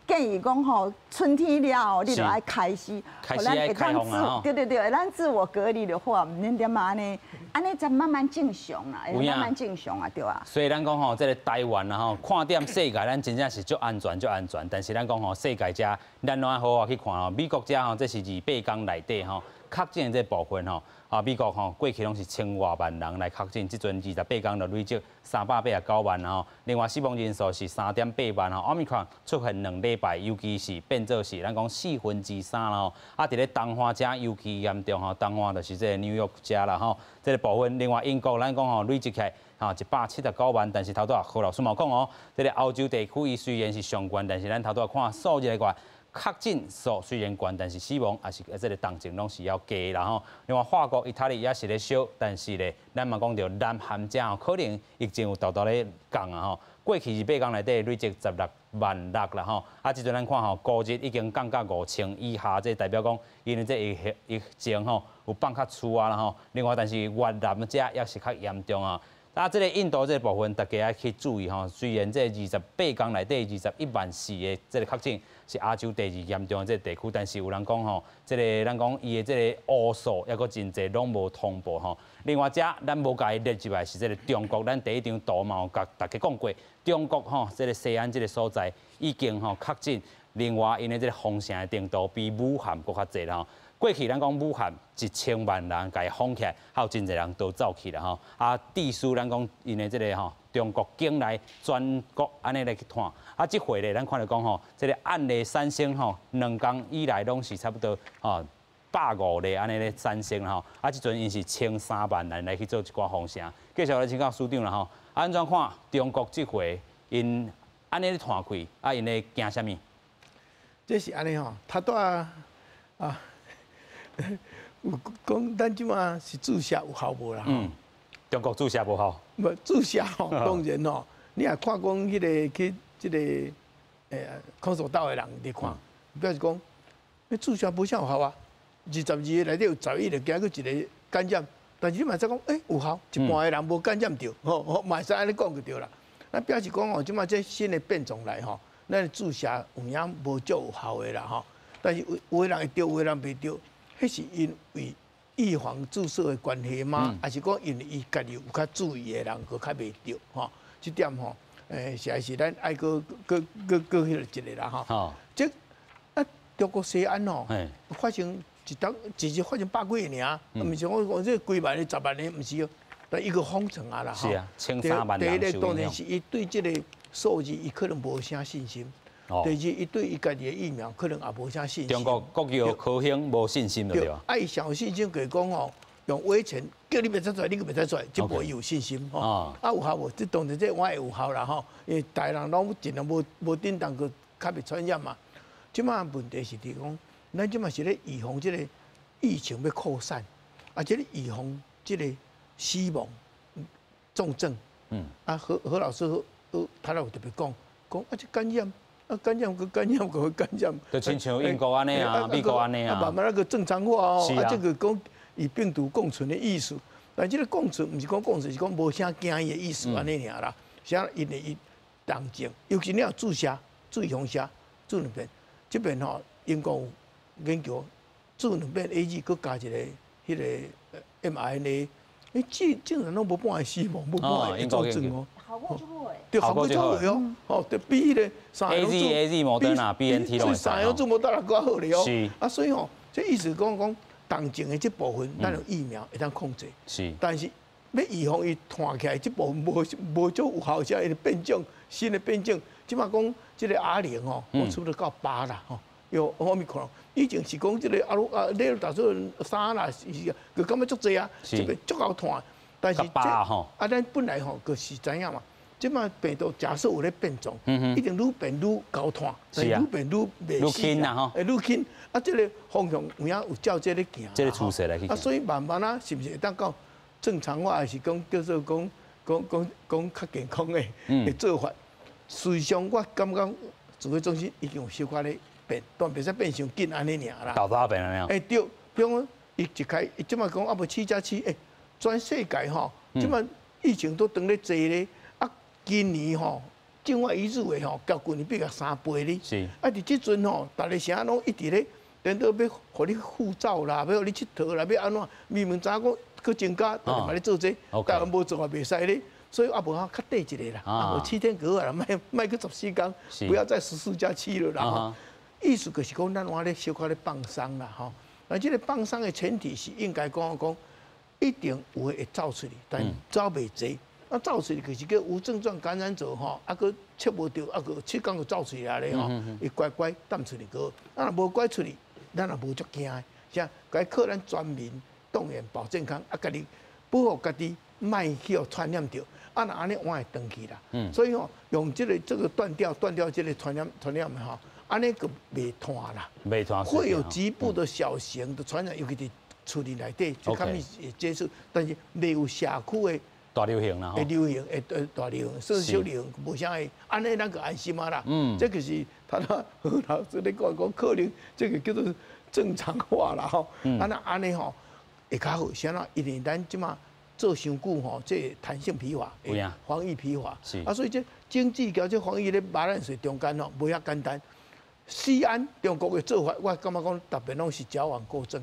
建議講吼，春天了後你就愛開始，開始愛開放啊。對對對，咱自我隔離的話，毋免點啊按呢，按呢才慢慢正常啦，會慢慢正常啊，對啊。所以咱講吼，這個台灣啊吼，看點世界，咱真正是足安全，足安全。但是咱講吼，世界遮，咱攏愛好好去看吼，美國遮吼，這是28工內底吼，確診的這部分吼，啊，美國吼過去攏是千外萬人來確診，這陣28工就累積389萬吼。另外死亡人數是3.8萬吼。奧密克戎出現2禮拜，尤其是變做是咱講3/4啦吼。啊，佇咧東岸遮尤其嚴重吼，東岸就是這個紐約遮啦吼。這個部分，另外英國咱講吼累積起來吼179萬，但是頭拄仔何老師嘛講哦，這個歐洲地區伊雖然是上懸，但是咱頭拄仔看數字來看，確診數雖然懸，但是死亡也是這個動靜攏是猶低啦吼。另外法國、意大利也是咧燒，但是咧，咱嘛講著南韓遮吼，可能疫情有沓沓咧降啊吼。過去28工內底累積16萬6啦吼。啊，這陣咱看吼，五日已經降到5000以下，這代表講𪜶的這疫情吼有放較趨啊啦吼。另外，但是越南遮也是較嚴重啊。啊，這個印度這個部分，大家愛去注意吼。雖然這28工內底21萬4個這個確診是亞洲第二嚴重的這個地區，但是有人講吼，這個咱講伊的這個烏數抑閣真濟攏無通報吼。另外，遮咱無共伊列入來是這個中國，咱第一張圖嘛有共大家講過，中國吼這個西安這個所在已經吼確診，另外𪜶的這個封城的程度比武漢閣較濟啦吼。過去咱講武漢1000萬人共伊封起來，還有真濟人都走去啦吼。啊，致使咱講𪜶的這個吼，中國境內全國按呢來去傳。啊，這回咧，咱看著講吼，這個案例產生吼，2工以來攏是差不多吼150例按呢咧產生吼。啊，這陣𪜶是1300萬人來去做一寡封城。繼續來請教署長啦吼，按怎看中國這回𪜶按呢咧傳開，啊，𪜶咧驚啥物？這是按呢吼，他拄啊啊。有講咱這馬是注射有效無啦？嗯，中國注射無效。無注射吼，當然吼，你若看講彼個去這個空手道的人佇看，表示講，彼注射無啥有效啊。22個內底有11個驚閣一個感染，但是你嘛會使講，有效，一半的人無感染著，吼吼，嘛會使按呢講就對啦。那表示講吼，這馬這新的變種來吼，咱注射有影無足有效的啦吼。但是有的人會著，有的人袂著。彼是因為預防注射的關係嗎？還是講因為伊家己有較注意的人，閣較袂著吼？這點吼，實在是咱愛閣閣閣閣彼個一個啦吼。這啊，中國西安吼，發生一當一日發生百幾個爾，毋是我講這幾萬個、10萬個，毋是哦，但一個封城啊啦。是啊，1300萬人。第一個當然是伊對這個數字，伊可能無啥信心。第二，伊對伊家己的疫苗可能也無啥信心。中國國藥科興無信心對吧？啊，伊上有信心就是講吼，用威權叫你袂使出來，你閣袂使出來，這無伊有信心吼。啊，有效無？這當然這我會有效啦吼，因為大人攏盡量無無振動，閣較袂傳染嘛。這馬問題是佇講，咱這馬是咧預防這個疫情欲擴散，啊，這個預防這個死亡、重症。啊，何何老師他有特別講，講啊，這感染。啊，感染閣感染閣感染，就親像英國按呢啊，美國按呢啊，慢慢那個正常化哦。啊，這個講與病毒共存的意思，但這個共存毋是講共存，是講無啥驚伊的意思按呢爾啦。啥因為伊重症，尤其你若注射、注預防射、注兩遍，這邊吼英國有研究，注兩遍 AZ，閣加一個彼個 mRNA，欸，竟然攏無半個死亡，無半個重症哦。效果就好。對，效果就好哦。哦，對，比彼個三個 AZ AZ 莫德納 BNT 攏會三樣注莫德納閣較好咧哦。啊，所以吼，這意思講講，重症的這部分，咱有疫苗會當控制。但是欲預防伊傳起來，這部分無無足有效，才會變種新的變種。這馬講這個 R 零吼，我差不多到8啦吼。有奧密克戎，以前是講這個阿魯啊，你大數3啦，是閣感覺足濟啊，這邊足夠傳。但是這啊，咱本來吼就是知影嘛。這馬病毒假設有咧變種，一定愈變愈厚傳，愈變愈袂死啊，會愈輕。啊，這個方向有影有照這咧行。這個趨勢來去。啊，所以慢慢啊，是毋是會當到正常化，還是講叫做講講講講較健康的的做法？事實上，我感覺指挥中心已经有小可咧变，但袂使变伤紧按呢尔啦。沓沓变按呢。欸对，比如讲，伊一开，伊这摆讲犹无7加7，欸，全世界吼，这摆疫情都当咧济咧，啊，今年吼，境外移入的吼，较旧年变甲3倍咧。啊，伫这阵吼，逐个啥拢一直咧，颠倒欲予你护照啦，欲予你𨑨迌啦，欲按怎？明明知影讲阁增加，逐个嘛咧做这个，台湾无做也袂使咧。所以犹无较短一下啦，啊无7天过啊啦，莫莫阁14天，不要再14加7了啦。吼，意思就是讲，咱换咧小可咧放鬆啦，吼。那這個放鬆的前提是應該講講，一定有的會走出去，但走袂濟。啊，走出去就是叫無症狀感染者吼，啊，閣測無著，啊，閣7天就走出來咧吼，伊乖乖踮出去過。啊，若無乖出去，咱也無足驚的。啥？該靠咱全民動員保健康，啊，家己保護家己，莫去予傳染著。啊，若按呢換會轉去啦。所以吼，用這個斷掉這個傳染吼，按呢閣袂湠啦。袂湠。會有局部的小型的傳染，尤其佇厝裡內底，就較密接觸，但是袂有社區的大流行啦。會流行，會大流行，甚至小流行，無啥會，按呢咱閣安心啊啦。這個是他何老師咧講講，可能這個叫做正常化啦吼。啊那按呢吼會較好，啥啦？因為咱這馬做傷久吼，這彈性疲乏，防疫疲乏。啊，所以這經濟佮這防疫咧馬爛水中間吼，無遐簡單。西安中國的做法，我感覺講特別攏是矯枉過正。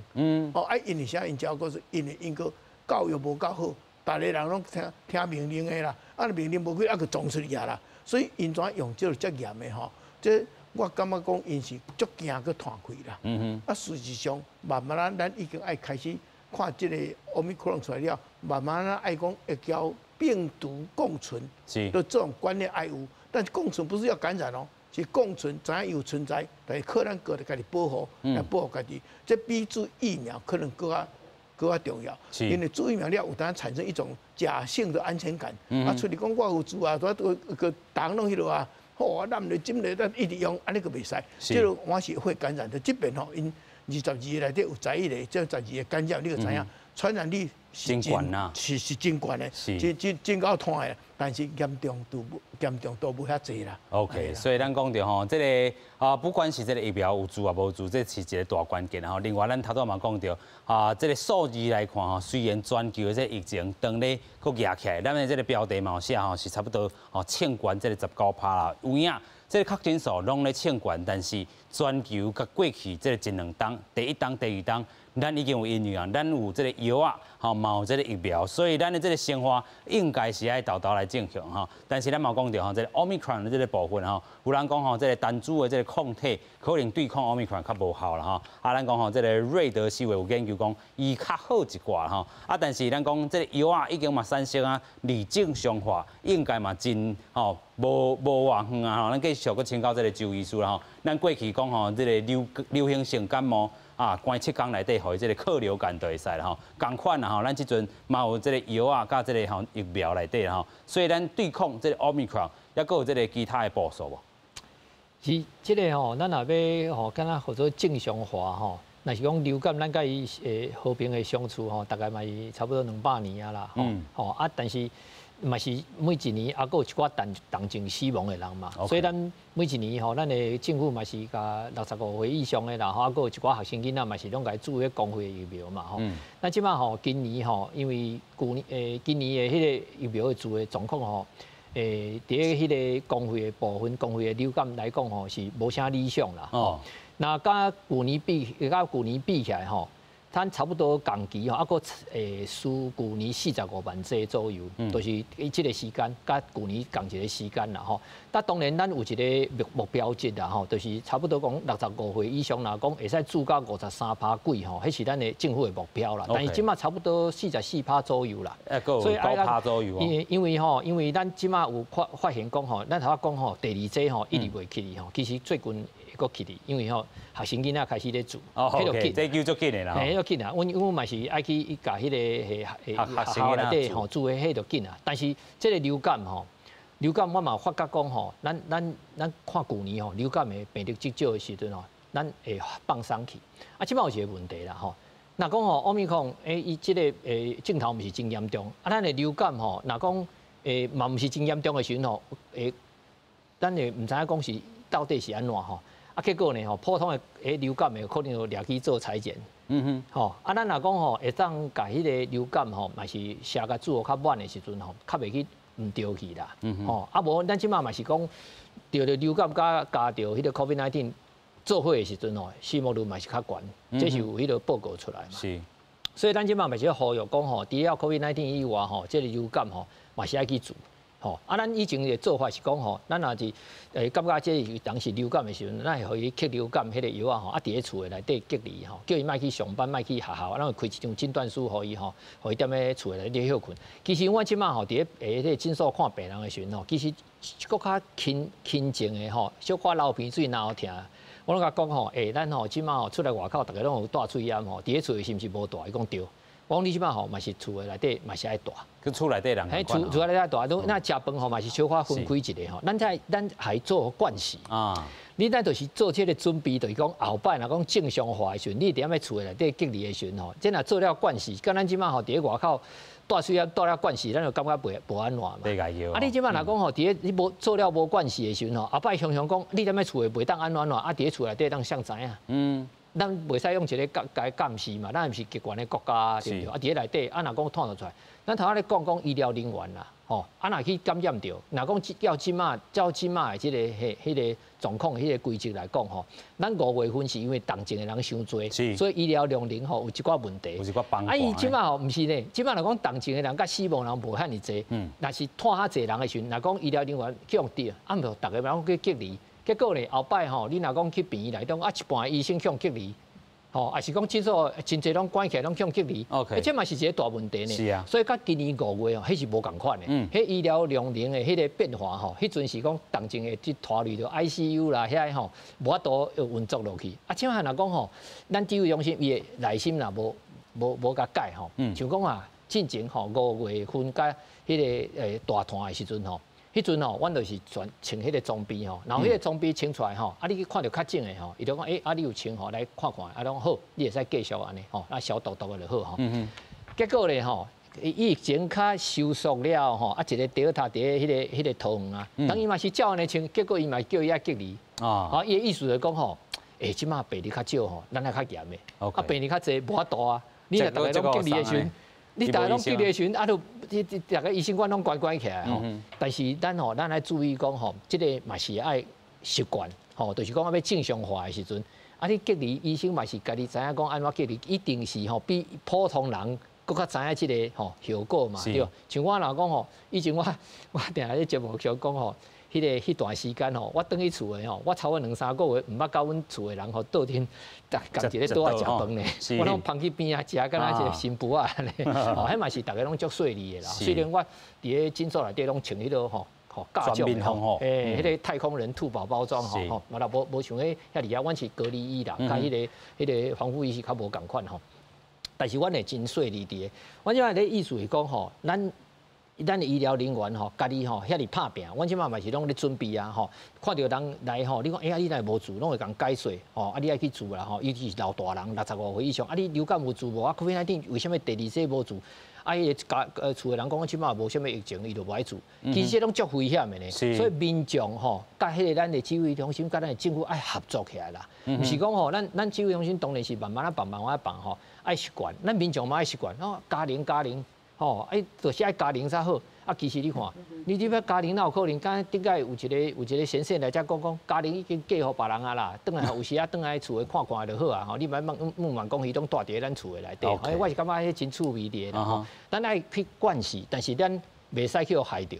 哦，啊，因為啥？𪜶矯枉過正，因為𪜶閣教育無夠好，逐個人攏聽聽命令的啦。啊，命令無去，啊，閣撞出去啊啦。所以𪜶怎用這個遮嚴的吼？這我感覺講𪜶是足驚閣湠開啦。啊，事實上，慢慢仔咱已經愛開始看這個奧密克戎出來了，慢慢仔愛講會交病毒共存的這種觀念愛有，但是共存不是要感染哦。是共存，知影有存在，但是可能閣咧家己保護，來保護家己。這比注疫苗可能閣較閣較重要，因為注疫苗了有當產生一種假性的安全感。啊，出去講我有注啊，閣閣逐項攏彼落啊，好啊，攬咧針咧，咱一直用，按呢閣袂使。這個我是會感染的。這邊吼，𪜶22個內底有11個，這十二個感染，你就知影傳染力是真懸啊，是真懸的，真真真夠湠的，但是嚴重度無遐濟啦。 OK，所以咱講著吼，這個啊，不管是這個疫苗有注抑無注，這是一個大關鍵吼。另外，咱頭拄嘛講著啊，這個數字來看吼，雖然全球的這個疫情當咧閣夯起來，咱的這個標題嘛有寫吼，是差不多吼，衝懸這個19趴啦，有影。這個確診數攏咧衝懸，但是全球佮過去這個一兩冬，第一冬、第二冬，咱已經有因為啊，咱有這個藥仔，吼，嘛有這個疫苗，所以咱的這個生活應該是愛沓沓來正常吼。但是咱嘛講著吼，這個 Omicron 的這個部分吼，有人講吼，這個單株的這個抗體可能對抗 Omicron 較無效啦吼。啊，咱講吼，這個瑞德西韋有研究講，伊較好一寡吼。啊，但是咱講這個藥仔已經嘛產生啊，離正常化，應該嘛真吼。無無偌遠啊！吼，咱繼續閣請教這個周醫師啦吼。咱過去講吼，這個流行性感冒啊，關7天內底，予伊這個克流感就會使啦吼。仝款啦吼，咱這陣嘛有這個藥仔佮這個吼疫苗內底啦吼，所以咱對抗這個 Omicron，抑閣有這個其他的步數無？是這個吼，咱若欲吼，敢若號做正常化吼，若是講流感，咱佮伊和平的相處吼，大概嘛是差不多200年啊啦，吼啊，但是嘛是每一年猶閣有一寡重症死亡的人嘛，所以咱每一年吼，咱的政府嘛是共65歲以上的啦，吼，猶閣有一寡學生囡仔嘛是攏共注彼公費疫苗嘛吼。咱這擺吼，今年吼，因為舊年今年的彼個疫苗的注的狀況吼，佇咧彼個公費的部分，公費的流感來講吼，是無啥理想啦。哦。那佮舊年比，佮舊年比起來吼，咱差不多仝期吼，猶閣輸舊年45萬劑左右，就是伊這個時間，佮舊年仝一個時間啦吼。但當然，咱有一個目標值啦吼，就是差不多講65歲以上，若講會使注到53趴幾吼，彼是咱的政府的目標啦。但是這擺差不多44趴左右啦。所以9趴左右。因為吼，因為咱這擺有發現講吼，咱頭仔講吼，第二劑吼一直袂起去吼，其實最近會閣起去，因為吼學生囡仔開始咧注，哦，OK，這叫足緊的啦。嘿，足緊啊！阮嘛是愛去共彼個學校內底吼注的，彼就緊啊。但是這個流感吼，流感我嘛發覺講吼，咱看舊年吼流感的病例減少的時陣吼，咱會放鬆去。啊，這擺有一個問題啦吼。若講吼奧密克戎，伊這個症頭毋是真嚴重，啊，咱的流感吼，若講嘛毋是真嚴重的時陣吼，咱會毋知影講是到底是按怎吼？啊，結果呢吼，普通的彼流感的可能就掠去做採檢。吼，啊，咱若講吼，會當共彼个流感吼，嘛是寫共注較滿的時陣吼，較袂去毋著去啦。吼，啊無，咱這馬嘛是講，著著流感佮加著彼个 COVID-19 做伙的時陣吼，死亡率嘛是較懸，這是有彼个報告出來嘛。所以咱這馬嘛是呼籲講吼，除了 COVID-19 以外吼，這个流感吼嘛是愛去注。吼，啊，咱以前的做法是講吼，咱若是感覺這是當時流感的時陣，咱會予伊吸流感彼个藥仔吼，啊，佇咧厝的內底隔離吼，叫伊莫去上班，莫去學校，咱會開一張診斷書予伊吼，予伊踮咧厝的內底歇睏。其實阮這馬吼，佇咧彼个診所看病人的時陣吼，其實閣較輕輕症的吼，小可流鼻水、嚨疼，我攏共講吼，咱吼這馬吼出來外口，逐家攏有戴喙罨吼，佇咧厝是毋是無戴？伊講對。我講你這馬吼嘛是厝的內底嘛是愛戴。佮厝內底人。嘿，厝內底愛戴，那食飯吼嘛是小可分開一下吼。咱在咱還做慣勢啊。你咱就是做這个準備，就是講後擺若講正常化的時陣，你佇遐厝的內底隔離的時陣吼，這若做了慣勢，佮咱這馬吼佇咧外口戴喙罨戴了慣勢，咱就感覺袂無按怎嘛。啊，你這馬若講吼，佇咧你無做了無慣勢的時陣吼，後擺常常講你踮咧厝的袂當按怎按怎，啊，佇咧厝內底當誰知影？咱袂使用一个共伊監視嘛，咱毋是極權的國家，對毋對？啊，佇咧內底，啊，若講湠著出來，咱頭仔咧講講醫療人員啦，吼，啊，若去感染著，若講照這馬照這馬的這个彼彼个狀況、彼个規則來講吼，咱五月份是因為重症的人傷濟，所以醫療量能吼有一寡問題。有一寡崩啊，伊這馬吼毋是呢，這馬若講重症的人佮死亡人無遐爾濟，若是湠較濟人的時陣，若講醫療人員去予著，啊，毋著逐个人去隔離。結果呢，後擺吼，你若講去病院內中啊，一半醫生去予隔離，吼，抑是講診所真濟攏關起來，攏去予隔離。這嘛是一個大問題呢。所以佮今年五月吼，彼是無仝款的。彼醫療量能的彼个變化吼，彼陣是講重症的去拖累著 ICU 啦，遐吼無法度運作落去。啊，這馬若講吼，咱指揮中心伊的內心若無共改吼，像講啊，進前吼五月份佮彼个大團的時陣吼。彼陣吼，阮就是全穿彼个裝備吼，然後彼个裝備穿出來吼，啊，你去看著確診的吼，伊就講，啊，你有穿吼，來看看，啊，攏好，你會使繼續按呢吼，啊，消毒毒的就好吼。結果咧吼，疫情較收縮了吼，啊，一个 Delta 佇咧彼个桃園啊，當伊嘛是照按呢穿，結果伊嘛叫伊愛隔離。啊，伊的意思就講吼，這馬病例較少吼，咱愛較嚴的。啊，病例較濟無法度啊，你若逐家攏隔離的時陣。你逐家攏隔離的時陣，啊，就這逐个醫生館攏關關起來吼。但是咱吼，咱愛注意講吼，這个嘛是愛習慣吼，就是講欲正常化的時陣，啊，你隔離醫生嘛是家己知影講按怎隔離，一定是吼比普通人閣較知影這个吼效果嘛，對。像我若講吼，以前我定定咧節目上講吼，彼个彼段時間吼，我轉去厝的吼，我超過兩三個月毋捌佮阮厝的人吼鬥陣，仝一个桌仔食飯呢。我攏捧去邊仔食，敢若一个新婦仔按呢。吼，彼嘛是逐家攏足細膩的啦。雖然我佇咧診所內底攏穿彼个吼吼甲種吼，彼个太空人兔寶寶裝吼吼，嘛啦無無像彼遐厲害，阮是隔離衣啦，佮彼个防護衣是較無仝款吼。但是阮會真細膩佇咧，阮這擺咧意思是講吼，咱的醫療人員吼，家己吼遐爾拍拚，阮這擺嘛是攏咧準備啊吼，看著人來吼，你講欸呀，你若無注，攏會共解說吼，啊，你愛去注啦吼，尤其是老大人65歲以上，啊，你流感有注無？啊，COVID-19 為啥物第二劑無注？啊，彼个家厝的人講，這擺無啥物疫情，伊就無愛注。其實這攏足危險的呢。所以民眾吼，佮彼个咱的指揮中心，佮咱的政府愛合作起來啦。毋是講吼，咱指揮中心當然是慢慢仔放，慢慢仔放吼，愛習慣。咱民眾嘛愛習慣，吼，加零加零。吼，哎，就是愛加零才好。啊，其實你看，你這欲加零哪有可能？敢頂擺有一個先生來遮講講，加零已經寄予別人啊啦。轉來有時啊，轉來厝的看看就好啊。吼，你莫問問問講伊攏蹛佇咧咱厝的內底。哎，我是感覺彼真趣味佇咧吼。咱愛去慣勢，但是咱袂使去予害著。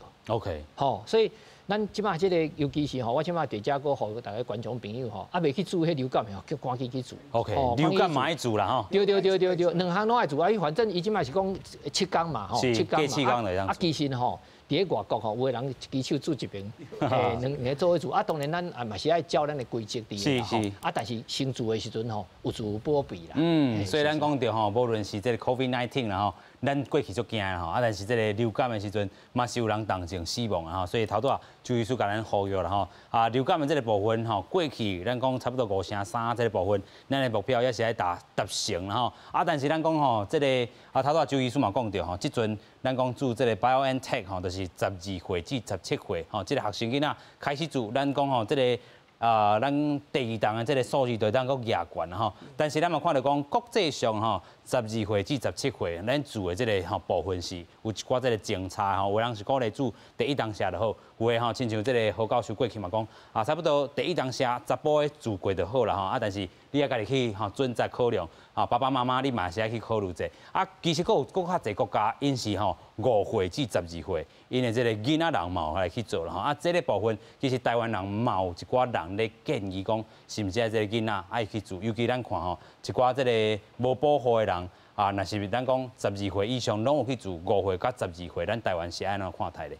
吼，所以咱這擺這个，尤其是吼，我這擺佇遮閣予逐家觀眾朋友吼，啊未去注彼流感的吼，叫趕緊去注。 OK，流感嘛愛注啦吼。對對對對對，兩項攏愛注啊！伊反正伊這擺是講七工嘛吼，七工嘛。啊，其實吼，佇咧外國吼，有的人一支手注一爿，兩兩个做伙注。啊，當然咱也嘛是愛照咱的規則佇啦吼。啊，但是先注的時陣吼，有注有保庇啦。嗯，所以咱講著吼，無論是這个 COVID-19 啦吼，咱過去足驚啦吼，啊，但是這个流感的時陣，嘛是有人重症死亡啊吼，所以頭拄仔周醫師共咱呼籲啦吼，啊，流感的這个部分吼，過去咱講差不多5成3這个部分，咱的目標也是愛達達成啦吼，啊，但是咱講吼，這个啊頭拄仔周醫師嘛講著吼，這陣咱講注這个 BioNTech 吼，就是12歲至17歲吼，這个學生囡仔開始注，咱講吼，這个。啊，咱第二冬的这个数字就当阁压悬吼，但是咱嘛看著讲国际上吼，12岁至17岁，咱注的这个吼部分是有一寡这个政策吼，有人是鼓励注第一冬射就好，有的吼亲像这个何教授过去嘛讲啊，差不多第一冬射查埔的注过就好啦吼，啊，但是你爱家己去吼准则考量，啊，爸爸妈妈你嘛是爱去考虑者，啊，其实阁有阁较济国家，𪜶是吼5岁至12岁，𪜶的这个囡仔人嘛有来去做啦吼，啊，这个部分其实台湾人嘛有一寡人咧建议讲，是毋是爱这个囡仔爱去注，尤其咱看吼，一寡这个无保护的人啊，若是咱讲十二岁以上拢有去注，5岁到12岁，咱台湾是按怎看待咧？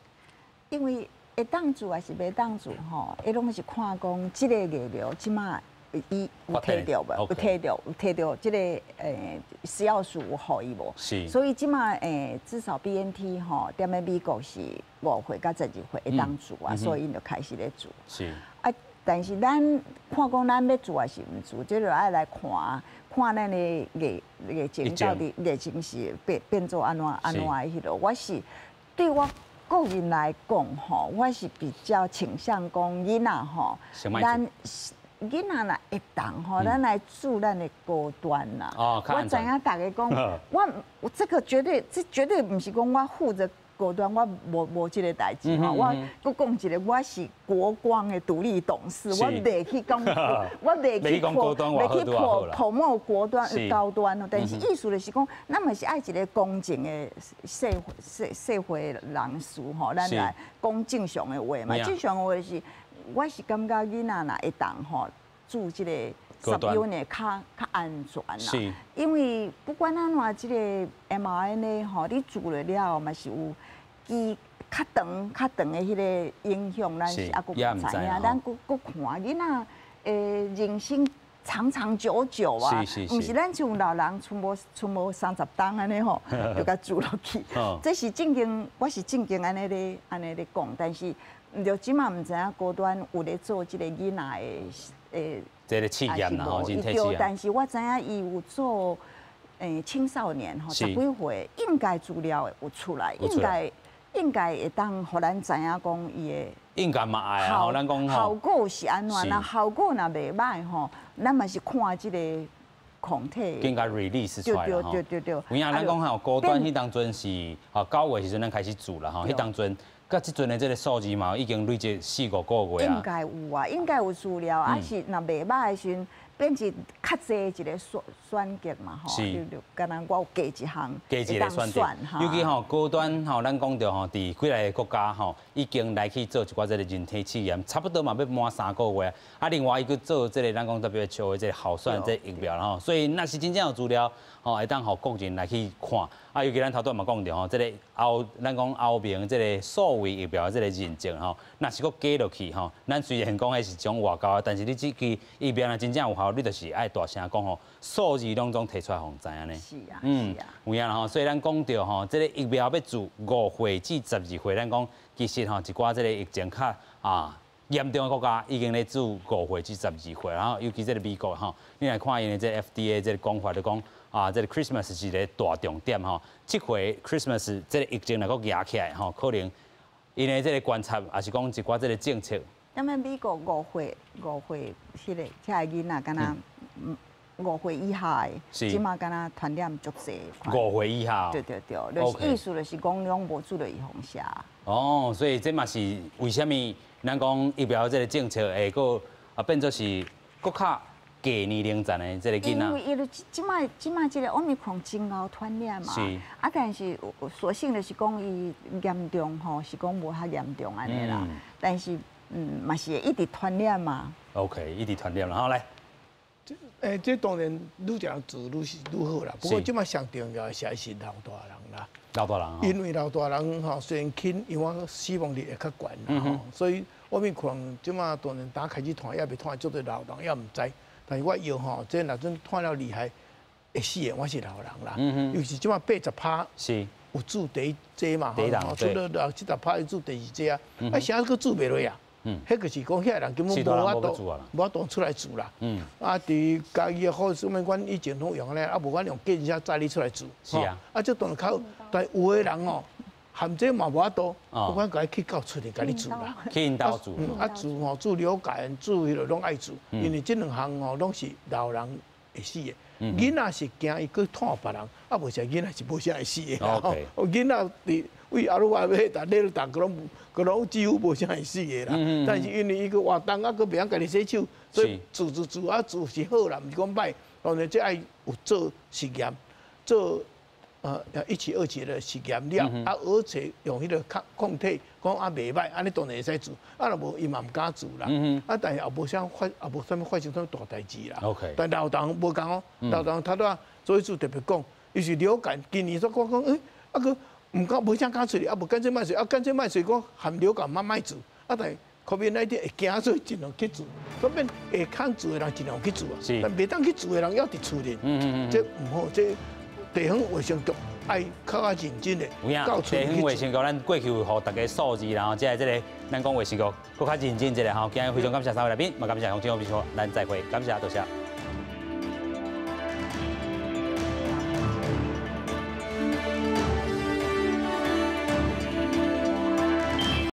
因为会当注还是袂当注吼，伊拢是看讲这个疫苗这马伊有提著无？有提著，有提著这个食药署有予伊无？所以这马至少 BNT 吼，踮咧美国是5岁到12岁会当注啊，所以𪜶就开始咧注。啊，但是咱看讲咱欲注还是毋注，这就爱来看看咱的疫情到底疫情是变变做按怎按怎的彼落。我是对我个人来讲吼，我是比较倾向讲囡仔吼，咱囡仔若会当吼，咱来注咱的高端啦。我知影大家讲，我这个绝对，这绝对毋是讲我负责高端，我无无这个代志吼。我阁讲一个，我是国光的独立董事，我袂去讲，我袂去破，袂去破泡沫国端高端哦。但是意思就是讲，咱嘛是爱一个公正的社会人士吼，咱来讲正常的话嘛。正常的话是，我是感觉囡仔若会当吼注这个 subunit 较较安全啦。因为不管按怎，这个 mRNA 吼，你注了了后嘛是有其较长较长的彼个影响，咱是犹阁毋知影，咱阁阁看囡仔人生长长久久啊，毋是咱像老人，賰无30冬按呢吼，就共注落去。这是正经，我是正经按呢咧讲，但是毋著这马毋知影高端有咧做这个囡仔的这个试验啦吼，人体试验。但是我知影伊有做青少年吼，十几岁应该资料会有出来，应该会当予咱知影讲伊的。应该嘛爱啊，咱讲效果是按怎？那效果若袂䆀吼，咱嘛是看这个抗体。应该 release 出来啦吼。对对对。有影咱讲吼，高端彼当阵是9月时阵咱开始注啦吼，彼当阵，佮这阵的这个数字嘛，已经累积四五个月啊。应该有啊，应该有资料，啊是若袂䆀的时阵，变成较济一个选择嘛吼。就敢若我有加一项，加一个选择。尤其吼高端吼，咱讲著吼，伫几个国家吼，已经来去做一寡这个人体试验，差不多嘛欲满3个月。啊，另外伊阁做这个咱讲 WHO 的这个候选这个疫苗吼，所以若是真正有资料吼，会当予国人来去看。啊，尤其咱头拄嘛讲著吼，这个欧咱讲欧盟这个数位疫苗这个认证吼，若是阁加落去吼，咱虽然讲彼是种外交，但是你这支疫苗若真正有效，你就是爱大声讲吼，数字拢总提出来予人知按呢。是啊，是啊。有影啦吼，所以咱讲著吼，这个疫苗欲注5岁至12岁，咱讲其实吼一寡这个疫情较严重的国家已经咧注5岁至12岁，然后尤其这个美国吼，你来看𪜶的这个 FDA 这个讲法就讲啊，这个 Christmas 是一个大重点吼，这回 Christmas 这个疫情若阁压起来吼，可能𪜶的这个观察，也是讲一寡这个政策。踮咧美国五岁彼个遮个囡仔，敢若五岁以下的，这马敢若传染足济。五岁以下。对对对，就是意思就是讲，拢无注落预防射。哦，所以这嘛是为啥物咱讲疫苗这个政策会阁变做是阁较低年龄层的这个囡仔。因为伊就这马这个 Omicron 真𠢕传染嘛。啊，但是所幸的是讲伊严重吼，是讲无遐严重按呢啦。但是嘛是会一直传染嘛。 OK，一直传染，然后来。这当然愈常做愈是愈好啦。不过这马上重要的是还是老大人啦。老大人。因为老大人吼，虽然轻，因为我死亡率会较悬啦吼，所以我咪看这马当然打开始传，也未传足济老人，也毋知。但是我药吼，这若阵传了厉害，会死的，我是老人啦。尤其这马80%有注第一剂嘛，吼，除了60%注第二剂啊，啊，啥阁注袂落啊？彼个是讲遐人根本无法度出来注啦。啊，伫家己好，啥物阮以前拢用按呢，啊，无阮用计程车载你出来注。啊，这当然较，但有的人哦，含這嘛無法度，我講共伊去到厝裡共你治啦。去𪜶兜治。啊治吼，治流感，治彼个攏愛治，因為這兩項吼攏是老人會死的。囡仔是驚伊閣傳予別人，啊無啥囡仔是無啥會死的。囡仔佇為阿魯阿尾，逐日逐個攏閣攏幾乎無啥會死的啦。但是因為伊閣活動啊，閣袂曉家己洗手，所以治治治啊治是好啦，毋是講歹。當然這愛有做實驗，做一期、二期的實驗了，啊，而且用彼個抗體講啊袂䆀，按呢當然會使治，啊若無伊嘛毋敢治啦。啊，但是也無啥發，也無啥物發生啥物大代誌啦。但老人無仝哦，老人頭拄仔周醫師特別講，伊是流感，今年煞講講，啊閣毋敢無啥敢出去，啊無乾脆莫說，啊乾脆莫說講含流感嘛莫治，啊但是 COVID-19 會驚，所以盡量去治，所以變會肯治的人盡量去治啊，但袂當去治的人猶佇厝裡，這毋好，這地方衛生局愛較較認真的。有影，地方衛生局，咱過去有予大家數字，然後這個這個，咱講衛生局閣較認真一下吼。今日非常感謝三位來賓，嘛感謝洪正秘書，咱再會，感謝多謝。